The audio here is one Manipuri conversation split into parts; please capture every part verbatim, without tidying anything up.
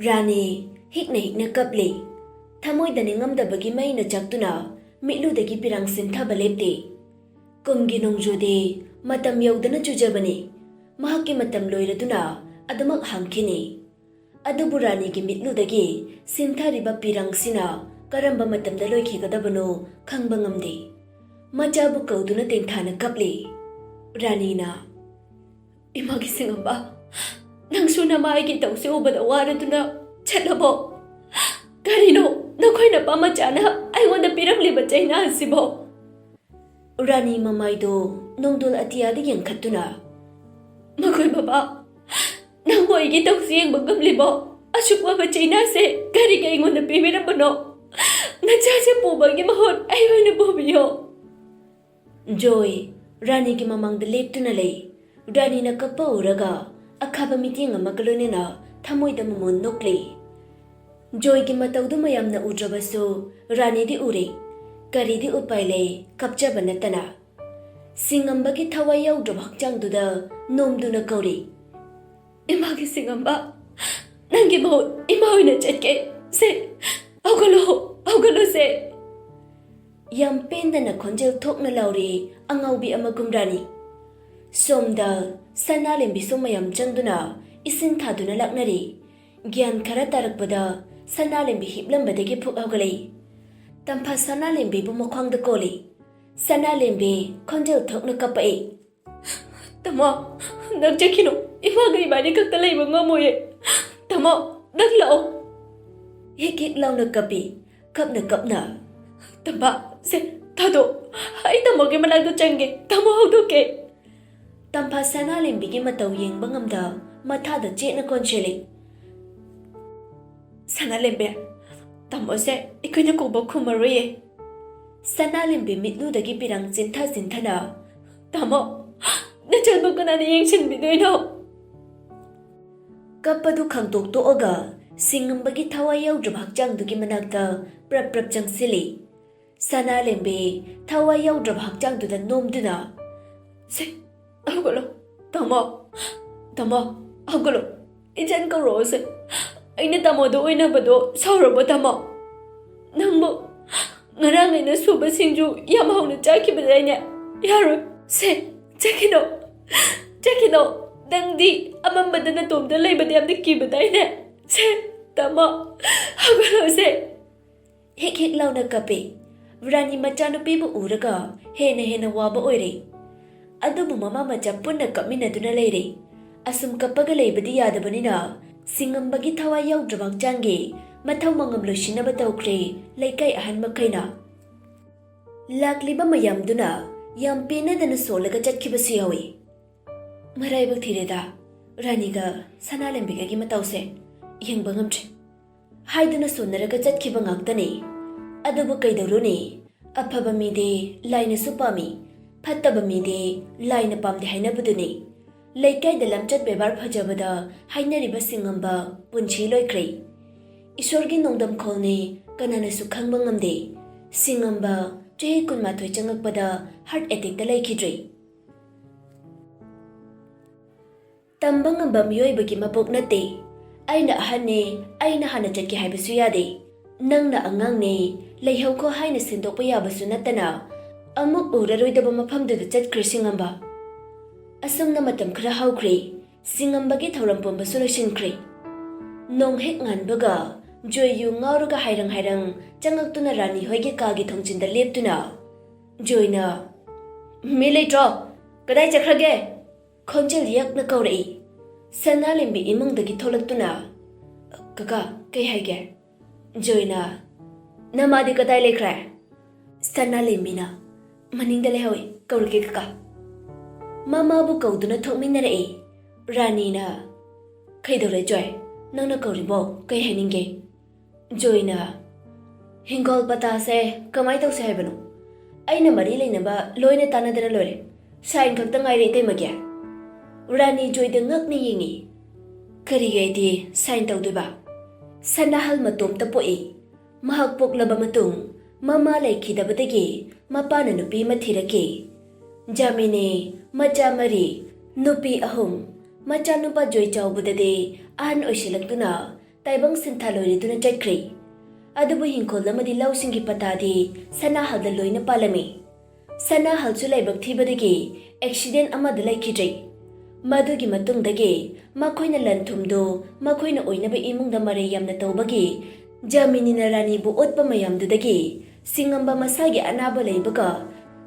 ꯔꯥꯅꯤ ꯍꯤꯛꯅ ꯍꯤꯛꯅ ꯀꯞꯂꯤ꯫ ꯊꯃꯣꯏꯗ ꯅꯤꯡꯉꯝꯗꯕꯒꯤ ꯃꯩꯅ ꯆꯥꯛꯇꯨꯅ ꯃꯤꯠꯂꯨꯗꯒꯤ ꯄꯤꯔꯥꯡ ꯆꯤꯟꯊꯕ ꯂꯦꯞꯇꯦ꯫ ꯀꯨꯝꯒꯤ ꯅꯣꯡꯖꯨꯗꯤ ꯃꯇꯝ ꯌꯧꯗꯅ ꯆꯨꯖꯕꯅꯤ꯫ ꯃꯍꯥꯛꯀꯤ ꯃꯇꯝ ꯂꯣꯏꯔꯗꯨꯅ ꯑꯗꯨꯃꯛ ꯍꯥꯡꯈꯤꯅꯤ꯫ ꯑꯗꯨꯕꯨ ꯔꯥꯅꯤꯒꯤ ꯃꯤꯠꯂꯨꯗꯒꯤ ꯁꯤꯟꯊꯔꯤꯕ ꯄꯤꯔꯥꯡꯁꯤꯅ ꯀꯔꯝꯕ ꯃꯇꯝꯗ ꯂꯣꯏꯈꯤꯒꯗꯕꯅꯣ ꯈꯪꯕ ꯉꯝꯗꯦ꯫ ꯃꯆꯥꯕꯨ ꯀꯧꯗꯨꯅ ꯇꯦꯡꯊꯥꯅ ꯀꯞꯂꯤ꯫ ꯔꯥꯅꯤꯅ, "ꯏꯃꯥꯒꯤ ꯁꯤꯡꯉꯝꯕ, ꯅꯪꯁꯨ ꯅꯃꯥ ꯑꯩꯒꯤ ꯇꯧꯁꯦ ꯎꯕꯗ ꯋꯥꯔꯗꯨꯅ ꯆꯠꯂꯕꯣ? ꯀꯔꯤꯅꯣ ꯅꯈꯣꯏ ꯅꯄꯥ ꯃꯆꯥꯅ ꯑꯩꯉꯣꯟꯗ ꯄꯤꯔꯝꯂꯤꯕ ꯆꯩꯅꯥ ꯑꯁꯤꯕꯣ?" ꯔꯥꯅꯤ ꯃꯃꯥꯏꯗꯣ ꯅꯣꯡꯗꯣꯜ ꯑꯇꯤꯌꯥꯗ ꯌꯦꯡꯈꯠꯇꯨꯅ, "ꯃꯈꯣꯏ ꯕꯕꯥ, ꯅꯪꯕꯨ ꯑꯩꯒꯤ ꯇꯧꯁꯦ ꯌꯦꯡꯕ ꯉꯝꯂꯤꯕꯣ? ꯑꯁꯨꯛ ꯋꯥꯕ ꯆꯩꯅꯥꯁꯦ ꯀꯔꯤꯒꯤ ꯑꯩꯉꯣꯟꯗ ꯄꯤꯕꯤꯔꯝꯕꯅꯣ? ꯅꯆꯥꯁꯦ ꯄꯨꯕꯒꯤ ꯃꯍꯨꯠ ꯑꯩ ꯑꯣꯏꯅ ꯄꯨꯕꯤꯌꯣ꯫" ꯖꯣꯏ ꯔꯥꯅꯤꯒꯤ ꯃꯃꯥꯡꯗ ꯂꯦꯞꯇꯨꯅ ꯂꯩ꯫ ꯔꯥꯅꯤꯅ ꯀꯞꯄ ꯎꯔꯒ ꯑꯈꯥꯕ ꯃꯤꯠꯌꯦꯡ ꯑꯃꯒ ꯂꯣꯏꯅꯅ ꯊꯃꯣꯏꯗ ꯃꯃꯣꯟ ꯅꯣꯛꯂꯤ꯫ ꯖꯣꯏꯒꯤ ꯃꯇꯧꯗꯨ ꯃꯌꯥꯝꯅ ꯎꯗ꯭ꯔꯕꯁꯨ ꯔꯥꯅꯤꯗꯤ ꯎꯔꯦ꯫ ꯀꯔꯤꯗꯤ ꯎꯄꯥꯏ ꯂꯩ, ꯀꯞꯆꯕ ꯅꯠꯇꯅ꯫ ꯁꯤꯡꯉꯝꯕꯒꯤ ꯊꯋꯥꯏ ꯌꯥꯎꯗ꯭ꯔꯕ ꯍꯛꯆꯥꯡꯗꯨꯗ ꯅꯣꯝꯗꯨꯅ ꯀꯧꯔꯤ, "ꯏꯃꯥꯒꯤ ꯁꯤꯡꯉꯝꯕ, ꯅꯪꯒꯤ ꯃꯍꯨꯠ ꯏꯃꯥ ꯑꯣꯏꯅ ꯆꯠꯀꯦ꯫ ꯁꯦ, ꯍꯧꯒꯠꯂꯣ, ꯍꯧꯒꯠꯂꯣ ꯁꯦ꯫" ꯌꯥꯝ ꯄꯦꯟꯗꯅ ꯈꯣꯟꯖꯦꯜ ꯊꯣꯛꯅ ꯂꯥꯎꯔꯤ ꯑꯉꯥꯎꯕꯤ ꯑꯃꯒꯨꯝ ꯔꯥꯅꯤ꯫ ꯁꯣꯝꯗ ꯁꯅꯥꯂꯦꯝꯕꯤꯁꯨ ꯃꯌꯥꯝ ꯆꯪꯗꯨꯅ ꯏꯁꯤꯡ ꯊꯥꯗꯨꯅ ꯂꯥꯛꯅꯔꯤ꯫ ꯒ꯭ꯌꯥꯟ ꯈꯔ ꯇꯥꯔꯛꯄꯗ ꯁꯅꯥꯂꯦꯝꯕꯤ ꯍꯤꯞꯂꯝꯕꯗꯒꯤ ꯐꯨꯛ ꯍꯧꯒꯠꯂꯛꯏ꯫ ꯇꯝꯐꯥ ꯁꯅꯥꯂꯦꯝꯕꯤꯕꯨ ꯃꯈ꯭ꯋꯥꯡꯗ ꯀꯣꯜꯂꯤ꯫ ꯁꯅꯥꯂꯦꯝꯕꯤ ꯈꯣꯟꯖꯦꯜ ꯊꯣꯛꯅ ꯀꯞꯄꯛꯏ, "ꯇꯥꯃꯣ, ꯅꯪ ꯆꯠꯈꯤꯅꯨ꯫ ꯏꯃꯥꯒ ꯏꯕꯥꯅꯤ ꯈꯛꯇ ꯂꯩꯕ ꯉꯝꯃꯣꯏꯌꯦ꯫ ꯇꯥꯃꯣ, ꯅꯪ ꯂꯥꯛꯑꯣ꯫" ꯍꯤꯛ ꯍꯤꯛ ꯂꯥꯎꯅ ꯀꯞꯄꯤ, ꯀꯞꯅ ꯀꯞꯅ꯫ "ꯇꯝꯐꯥ, ꯁꯦ, ꯊꯥꯗꯣꯛ꯫ ꯑꯩ ꯇꯥꯃꯣꯒꯤ ꯃꯅꯥꯛꯇ ꯆꯪꯒꯦ꯫ ꯇꯥꯃꯣ ꯍꯧꯗꯣꯛꯀꯦ꯫" ꯇꯝꯐꯥ ꯁꯅꯥꯂꯦꯝꯕꯤꯒꯤ ꯃꯇꯧ ꯌꯦꯡꯕ ꯉꯝꯗ ꯃꯊꯥꯗ ꯆꯦꯠꯅ ꯀꯣꯟꯁꯤꯜꯂꯤ꯫ "ꯁꯅꯥꯂꯦꯝꯕꯤ, ꯇꯥꯃꯣꯁꯦ ꯑꯩꯈꯣꯏꯅ ꯀꯧꯕ ꯈꯨꯝꯃꯔꯣꯏꯌꯦ꯫" ꯁꯅꯥꯂꯦꯝꯕꯤ ꯃꯤꯠꯂꯨꯗꯒꯤ ꯄꯤꯔꯥꯡ ꯆꯤꯟꯊ ꯆꯤꯟꯊꯅ, "ꯇꯥꯃꯣ, ꯅꯆꯟꯕꯨ ꯀꯅꯥꯅ ꯌꯦꯡꯁꯤꯟꯕꯤꯗꯣꯏꯅꯣ?" ꯀꯞꯄꯗꯨ ꯈꯪꯇꯣꯛ ꯇꯣꯛꯑꯒ ꯁꯤꯡꯉꯝꯕꯒꯤ ꯊꯋꯥꯏ ꯌꯥꯎꯗ꯭ꯔꯕ ꯍꯛꯆꯥꯡꯗꯨꯒꯤ ꯃꯅꯥꯛꯇ ꯄ꯭ꯔꯞ ꯄ꯭ꯔꯞ ꯆꯪꯁꯤꯜꯂꯤ꯫ ꯁꯅꯥꯂꯦꯝꯕꯤ ꯊꯋꯥꯏ ꯌꯥꯎꯗ꯭ꯔꯕ ꯍꯛꯆꯥꯡꯗꯨꯗ ꯅꯣꯝꯗꯨꯅ, "ꯁꯦ, ꯍꯧꯒꯠꯂꯣ, ꯇꯥꯃꯣ, ꯇꯥꯃꯣ, ꯍꯧꯒꯠꯂꯣ, ꯏꯆꯟ ꯀꯧꯔꯛꯑꯣꯁꯦ, ꯑꯩꯅ ꯇꯥꯃꯣꯗ ꯑꯣꯏꯅꯕꯗꯣ ꯁꯥꯎꯔꯕꯣ, ꯇꯥꯃꯣ? ꯅꯪꯕꯨ ꯉꯔꯥꯡ ꯑꯩꯅ ꯁꯨꯕ ꯁꯤꯡꯖꯨ ꯌꯥꯝ ꯍꯥꯎꯅ ꯆꯥꯈꯤꯕꯗꯥꯏꯅꯦ? ꯌꯥꯔꯣꯏ꯫ ꯁꯦ, ꯆꯠꯈꯤꯅꯣ꯫ ꯆꯠꯈꯤꯅꯣ꯫ ꯅꯪꯗꯤ ꯑꯃꯝꯕꯗ ꯅꯇꯣꯝꯇ ꯂꯩꯕꯗ ꯌꯥꯝꯅ ꯀꯤꯕꯗꯥꯏꯅꯦ? ꯁꯦ, ꯇꯥꯃꯣ, ꯍꯧꯒꯠꯂꯣꯁꯦ꯫ ꯍꯤꯛ ꯍꯤꯛ ꯂꯥꯎꯅ ꯀꯞꯄꯤ꯫ ꯔꯥꯅꯤ ꯃꯆꯥꯅꯨꯄꯤꯕꯨ ꯎꯔꯒ ꯍꯦꯟꯅ ꯍꯦꯟꯅ ꯋꯥꯕ ꯑꯣꯏꯔꯦ꯫ ꯑꯗꯨꯕꯨ ꯃꯃꯥ ꯃꯆꯥ ꯄꯨꯟꯅ ꯀꯞꯃꯤꯟꯅꯗꯨꯅ ꯂꯩꯔꯦ꯫ ꯑꯁꯨꯝ ꯀꯞꯄꯒ ꯂꯩꯕꯗꯤ ꯌꯥꯗꯕꯅꯤꯅ ꯁꯤꯡꯉꯝꯕꯒꯤ ꯊꯋꯥꯏ ꯌꯥꯎꯗ꯭ꯔꯕ ꯍꯛꯆꯥꯡꯒꯤ ꯃꯊꯧ ꯃꯉꯝ ꯂꯣꯏꯁꯤꯟꯅꯕ ꯇꯧꯈ꯭ꯔꯦ ꯂꯩꯀꯥꯏ ꯑꯍꯟ ꯃꯈꯩꯅ꯫ ꯂꯥꯛꯂꯤꯕ ꯃꯌꯥꯝꯗꯨꯅ ꯌꯥꯝ ꯄꯦꯟꯅꯗꯅ ꯁꯣꯜꯂꯒ ꯆꯠꯈꯤꯕꯁꯨ ꯌꯥꯎꯏ꯫ "ꯃꯔꯥꯏꯕꯛ ꯊꯤꯔꯦꯗ, ꯔꯥꯅꯤꯒ ꯁꯅꯥꯂꯦꯝꯕꯤꯒꯒꯤ ꯃꯇꯧꯁꯦ ꯌꯦꯡꯕ ꯉꯝꯗ꯭ꯔꯦ" ꯍꯥꯏꯗꯨꯅ ꯁꯣꯟꯅꯔꯒ ꯆꯠꯈꯤꯕ ꯉꯥꯛꯇꯅꯤ꯫ ꯑꯗꯨꯕꯨ ꯀꯩꯗꯧꯔꯨꯅꯤ? ꯑꯐꯕ ꯃꯤꯗꯤ ꯂꯥꯏꯅꯁꯨ ꯄꯥꯝꯃꯤ, ꯐꯠꯇꯕ ꯃꯤꯗꯤ ꯂꯥꯏꯅ ꯄꯥꯝꯗꯦ ꯍꯥꯏꯅꯕꯗꯨꯅꯤ꯫ ꯂꯩꯀꯥꯏꯗ ꯂꯝꯆꯠ ꯕꯦꯕꯥꯔ ꯐꯖꯕꯗ ꯍꯥꯏꯅꯔꯤꯕ ꯁꯤꯡꯉꯝꯕ ꯄꯨꯟꯁꯤ ꯂꯣꯏꯈ꯭ꯔꯦ꯫ ꯏꯁꯣꯔꯒꯤ ꯅꯣꯡꯗꯝꯈꯣꯜꯅꯤ, ꯀꯅꯥꯅꯁꯨ ꯈꯪꯕ ꯉꯝꯗꯦ꯫ ꯁꯤꯡꯉꯝꯕ ꯆꯍꯤ ꯀꯨꯟꯃꯥꯊꯣꯏ ꯆꯪꯉꯛꯄꯗ ꯍꯥꯔꯠ ꯑꯦꯇꯦꯛꯇ ꯂꯩꯈꯤꯗ꯭ꯔꯦ꯫ ꯇꯝꯕ ꯉꯝꯕ ꯃꯤꯑꯣꯏꯕꯒꯤ ꯃꯄꯣꯛ ꯅꯠꯇꯦ꯫ "ꯑꯩꯅ ꯑꯍꯟꯅꯦ, ꯑꯩꯅ ꯍꯥꯟꯅ ꯆꯠꯀꯦ" ꯍꯥꯏꯕꯁꯨ ꯌꯥꯗꯦ꯫ "ꯅꯪꯅ ꯑꯉꯥꯡꯅꯦ, ꯂꯩꯍꯧꯈꯣ" ꯍꯥꯏꯅ ꯁꯦꯝꯗꯣꯛꯄ ꯌꯥꯕꯁꯨ ꯅꯠꯇꯅ, ꯑꯃꯨꯛ ꯎꯔꯔꯣꯏꯗꯕ ꯃꯐꯝꯗꯨꯗ ꯆꯠꯈ꯭ꯔꯦ ꯁꯤꯡꯉꯝꯕ꯫ ꯑꯁꯨꯝꯅ ꯃꯇꯝ ꯈꯔ ꯍꯧꯈ꯭ꯔꯦ꯫ ꯁꯤꯡꯉꯝꯕꯒꯤ ꯊꯧꯔꯝ ꯄꯨꯝꯕꯁꯨ ꯂꯣꯏꯁꯤꯟꯈ꯭ꯔꯦ꯫ ꯅꯣꯡ ꯍꯦꯛ ꯉꯥꯟꯕꯒ ꯖꯣꯏ ꯌꯨ ꯉꯥꯎꯔꯒ ꯍꯥꯏꯔꯪ ꯍꯥꯏꯔꯪ ꯆꯪꯉꯛꯇꯨꯅ ꯔꯥꯅꯤ ꯍꯣꯏꯒꯤ ꯀꯥꯒꯤ ꯊꯣꯡꯖꯤꯟꯗ ꯂꯦꯞꯇꯨꯅ ꯖꯣꯏꯅ, "ꯃꯤ ꯂꯩꯇ꯭ꯔꯣ? ꯀꯗꯥꯏ ꯆꯠꯈ꯭ꯔꯒꯦ?" ꯈꯣꯟꯖꯦꯜ ꯌꯛꯅ ꯀꯧꯔꯛꯏ꯫ ꯁꯅꯥꯂꯦꯝꯕꯤ ꯏꯃꯨꯡꯗꯒꯤ ꯊꯣꯛꯂꯛꯇꯨꯅ, "ꯀꯀꯥ, ꯀꯩ ꯍꯥꯏꯒꯦ?" ꯖꯣꯏꯅ, "ꯅꯃꯥꯗꯤ ꯀꯗꯥꯏ ꯂꯩꯈ꯭ꯔꯦ?" ꯁꯅꯥꯂꯦꯝꯕꯤꯅ, "ꯃꯅꯤꯡꯗ ꯂꯩꯍꯧꯏ, ꯀꯧꯔꯒꯦ ꯀꯀꯥ꯫" ꯃꯃꯥꯕꯨ ꯀꯧꯗꯨꯅ ꯊꯣꯛꯃꯤꯟꯅꯔꯛꯏ꯫ ꯔꯥꯅꯤꯅ, "ꯀꯩꯗꯧꯔꯦ ꯖꯣꯏ? ꯅꯪꯅ ꯀꯧꯔꯤꯕꯣ? ꯀꯩ ꯍꯥꯏꯅꯤꯡꯒꯦ?" ꯖꯣꯏꯅ, "ꯍꯤꯡꯒꯣꯜ ꯄꯇꯥꯁꯦ ꯀꯃꯥꯏ ꯇꯧꯁꯦ ꯍꯥꯏꯕꯅꯣ? ꯑꯩꯅ ꯃꯔꯤ ꯂꯩꯅꯕ ꯂꯣꯏꯅ ꯇꯥꯟꯅꯗꯅ ꯂꯣꯏꯔꯦ꯫ ꯁꯥꯏꯟ ꯈꯛꯇ ꯉꯥꯏꯔꯦ ꯏꯇꯩꯃꯒꯤ꯫" ꯔꯥꯅꯤ ꯖꯣꯏꯗ ꯉꯛꯅ ꯌꯦꯡꯉꯤ꯫ "ꯀꯔꯤꯒꯤ ꯑꯩꯗꯤ ꯁꯥꯏꯟ ꯇꯧꯗꯣꯏꯕ? ꯁꯅꯥꯍꯜ ꯃꯇꯣꯝꯇ ꯄꯣꯛꯏ꯫ ꯃꯍꯥꯛ ꯄꯣꯛꯂꯕ ꯃꯇꯨꯡ ꯃꯃꯥ ꯂꯩꯈꯤꯗꯕꯗꯒꯤ ꯃꯄꯥꯅ ꯅꯨꯄꯤ ꯑꯃ ꯊꯤꯔꯛꯈꯤ꯫ ꯖꯥꯃꯤꯅꯤ, ꯃꯆꯥ ꯃꯔꯤ, ꯅꯨꯄꯤ ꯑꯍꯨꯝ꯫ ꯃꯆꯥꯅꯨꯄꯥ ꯖꯣꯏ ꯆꯥꯎꯕꯗꯗꯤ ꯑꯍꯟ ꯑꯣꯏꯁꯤꯜꯂꯛꯇꯨꯅ ꯇꯥꯏꯕꯪ ꯁꯤꯟꯊꯥ ꯂꯣꯏꯔꯗꯨꯅ ꯆꯠꯈ꯭ꯔꯦ꯫ ꯑꯗꯨꯕꯨ ꯍꯤꯡꯈꯣꯜ ꯑꯃꯗꯤ ꯂꯧꯁꯤꯡꯒꯤ ꯄꯇꯥꯗꯤ ꯁꯅꯥꯍꯜꯗ ꯂꯣꯏꯅ ꯄꯥꯜꯂꯝꯃꯤ꯫ ꯁꯅꯥꯍꯜꯁꯨ ꯂꯥꯏꯕꯛ ꯊꯤꯕꯗꯒꯤ ꯑꯦꯛꯁꯤꯗꯦꯟ ꯑꯃꯗ ꯂꯩꯈꯤꯗ꯭ꯔꯦ꯫ ꯃꯗꯨꯒꯤ ꯃꯇꯨꯡꯗꯒꯤ ꯃꯈꯣꯏꯅ ꯂꯟ ꯊꯨꯝꯗꯨ ꯃꯈꯣꯏꯅ ꯑꯣꯏꯅꯕ ꯏꯃꯨꯡꯗ ꯃꯔꯩ ꯌꯥꯝꯅ ꯇꯧꯕꯒꯤ ꯖꯥꯃꯤꯅꯤꯅ ꯔꯥꯅꯤꯕꯨ ꯑꯣꯠꯄ ꯃꯌꯥꯝꯗꯨꯗꯒꯤ ꯁꯤꯡꯉꯝꯕ ꯃꯁꯥꯒꯤ ꯑꯅꯥꯕ ꯂꯩꯕꯒ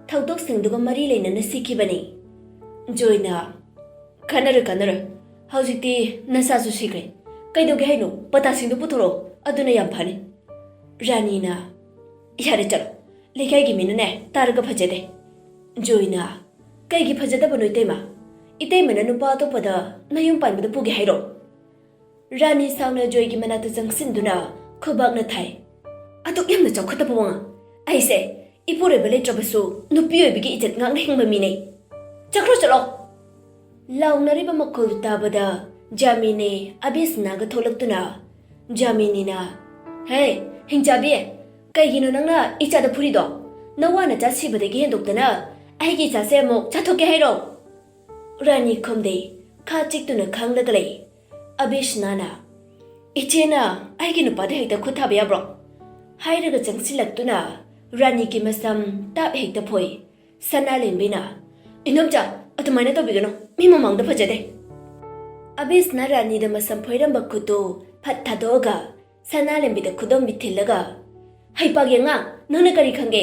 ꯊꯧꯗꯣꯛꯁꯤꯡꯗꯨꯒ ꯃꯔꯤ ꯂꯩꯅꯅ ꯁꯤꯈꯤꯕꯅꯤ꯫ ꯖꯣꯏꯅ, "ꯀꯥꯟꯅꯔꯣꯏ, ꯀꯥꯟꯅꯔꯣꯏ꯫ ꯍꯧꯖꯤꯛꯇꯤ ꯅꯆꯥꯁꯨ ꯁꯤꯈ꯭ꯔꯦ꯫ ꯀꯩꯗꯧꯒꯦ ꯍꯥꯏꯅꯣ? ꯄꯇꯥꯁꯤꯡꯗꯨ ꯄꯨꯊꯣꯔꯛꯑꯣ꯫ ꯑꯗꯨꯅ ꯌꯥꯝ ꯐꯅꯤ꯫" ꯔꯥꯅꯤꯅ, "ꯌꯥꯔꯦ, ꯆꯠꯂꯣ꯫ ꯂꯩꯀꯥꯏꯒꯤ ꯃꯤꯅꯅꯦ ꯇꯥꯔꯒ ꯐꯖꯗꯦ꯫" ꯖꯣꯏꯅ, "ꯀꯩꯒꯤ ꯐꯖꯗꯕꯅꯣ, ꯏꯇꯩꯃ? ꯏꯇꯩꯃꯅ ꯅꯨꯄꯥ ꯑꯇꯣꯞꯄꯗ ꯅꯌꯨꯝ ꯄꯥꯟꯕꯗ ꯄꯨꯒꯦ ꯍꯥꯏꯔꯣ?" ꯔꯥꯅꯤ ꯁꯥꯎꯅ ꯖꯣꯏꯒꯤ ꯃꯅꯥꯛꯇ ꯆꯪꯁꯤꯟꯗꯨꯅ ꯈꯨꯕꯥꯛꯅ ꯊꯥꯏ꯫ "ꯑꯗꯨꯛ ꯌꯥꯝꯅ ꯆꯥꯎꯈꯠꯇꯕ ꯋꯥꯉꯥꯡ! ꯑꯩꯁꯦ ꯏꯄꯨꯔꯣꯏꯕ ꯂꯩꯇ꯭ꯔꯕꯁꯨ ꯅꯨꯄꯤ ꯑꯣꯏꯕꯒꯤ ꯏꯖꯠ ꯉꯥꯛꯅ ꯍꯤꯡꯕ ꯃꯤꯅꯦ꯫ ꯆꯠꯈ꯭ꯔꯣ, ꯆꯠꯂꯣ!" ꯂꯥꯎꯅꯔꯤꯕ ꯃꯈꯣꯜꯗꯨ ꯇꯥꯕꯗ ꯖꯥꯃꯤꯅꯦ ꯑꯕꯤꯁꯅꯥꯒ ꯊꯣꯛꯂꯛꯇꯨꯅ ꯖꯥꯃꯤꯅꯤꯅ, "ꯍꯦ, ꯍꯤꯡꯆꯥꯕꯤ, ꯀꯩꯒꯤꯅꯣ ꯅꯪꯅ ꯏꯆꯥꯗ ꯐꯨꯔꯤꯗꯣ? ꯅꯋꯥ ꯅꯆꯥ ꯁꯤꯕꯗꯒꯤ ꯍꯦꯟꯗꯣꯛꯇꯅ ꯑꯩꯒꯤ ꯏꯆꯥꯁꯦ ꯑꯃꯨꯛ ꯆꯥꯊꯣꯛꯀꯦ ꯍꯥꯏꯔꯣ?" ꯔꯥꯅꯤ ꯈꯨꯝꯗꯦ, ꯈꯥ ꯆꯤꯛꯇꯨꯅ ꯈꯥꯡꯂꯒ ꯂꯩ꯫ ꯑꯕꯤꯁꯅꯥꯅ, "ꯏꯆꯦꯅ ꯑꯩꯒꯤ ꯅꯨꯄꯥꯗ ꯍꯦꯛꯇ ꯈꯨꯠ ꯊꯥꯕ ꯌꯥꯕ꯭ꯔꯣ?" ꯍꯥꯏꯔꯒ ꯆꯪꯁꯤꯜꯂꯛꯇꯨꯅ ꯔꯥꯅꯤꯒꯤ ꯃꯁꯝ ꯇꯥꯞ ꯍꯦꯛꯇ ꯐꯣꯏ꯫ ꯁꯅꯥꯂꯦꯝꯕꯤꯅ, "ꯏꯅꯣꯝꯆꯥ, ꯑꯗꯨꯃꯥꯏꯅ ꯇꯧꯕꯤꯒꯅꯨ, ꯃꯤ ꯃꯃꯥꯡꯗ ꯐꯖꯗꯦ꯫" ꯑꯕꯤꯁꯅ ꯔꯥꯅꯤꯗ ꯃꯁꯝ ꯐꯣꯏꯔꯝꯕ ꯈꯨꯠꯇꯨ ꯐꯠ ꯊꯥꯗꯣꯛꯑꯒ ꯁꯅꯥꯂꯦꯝꯕꯤꯗ ꯈꯨꯗꯣꯝꯕꯤ ꯊꯤꯜꯂꯒ, "ꯍꯩꯄꯥꯒꯤ ꯑꯉꯥꯡ, ꯅꯪꯅ ꯀꯔꯤ ꯈꯪꯒꯦ?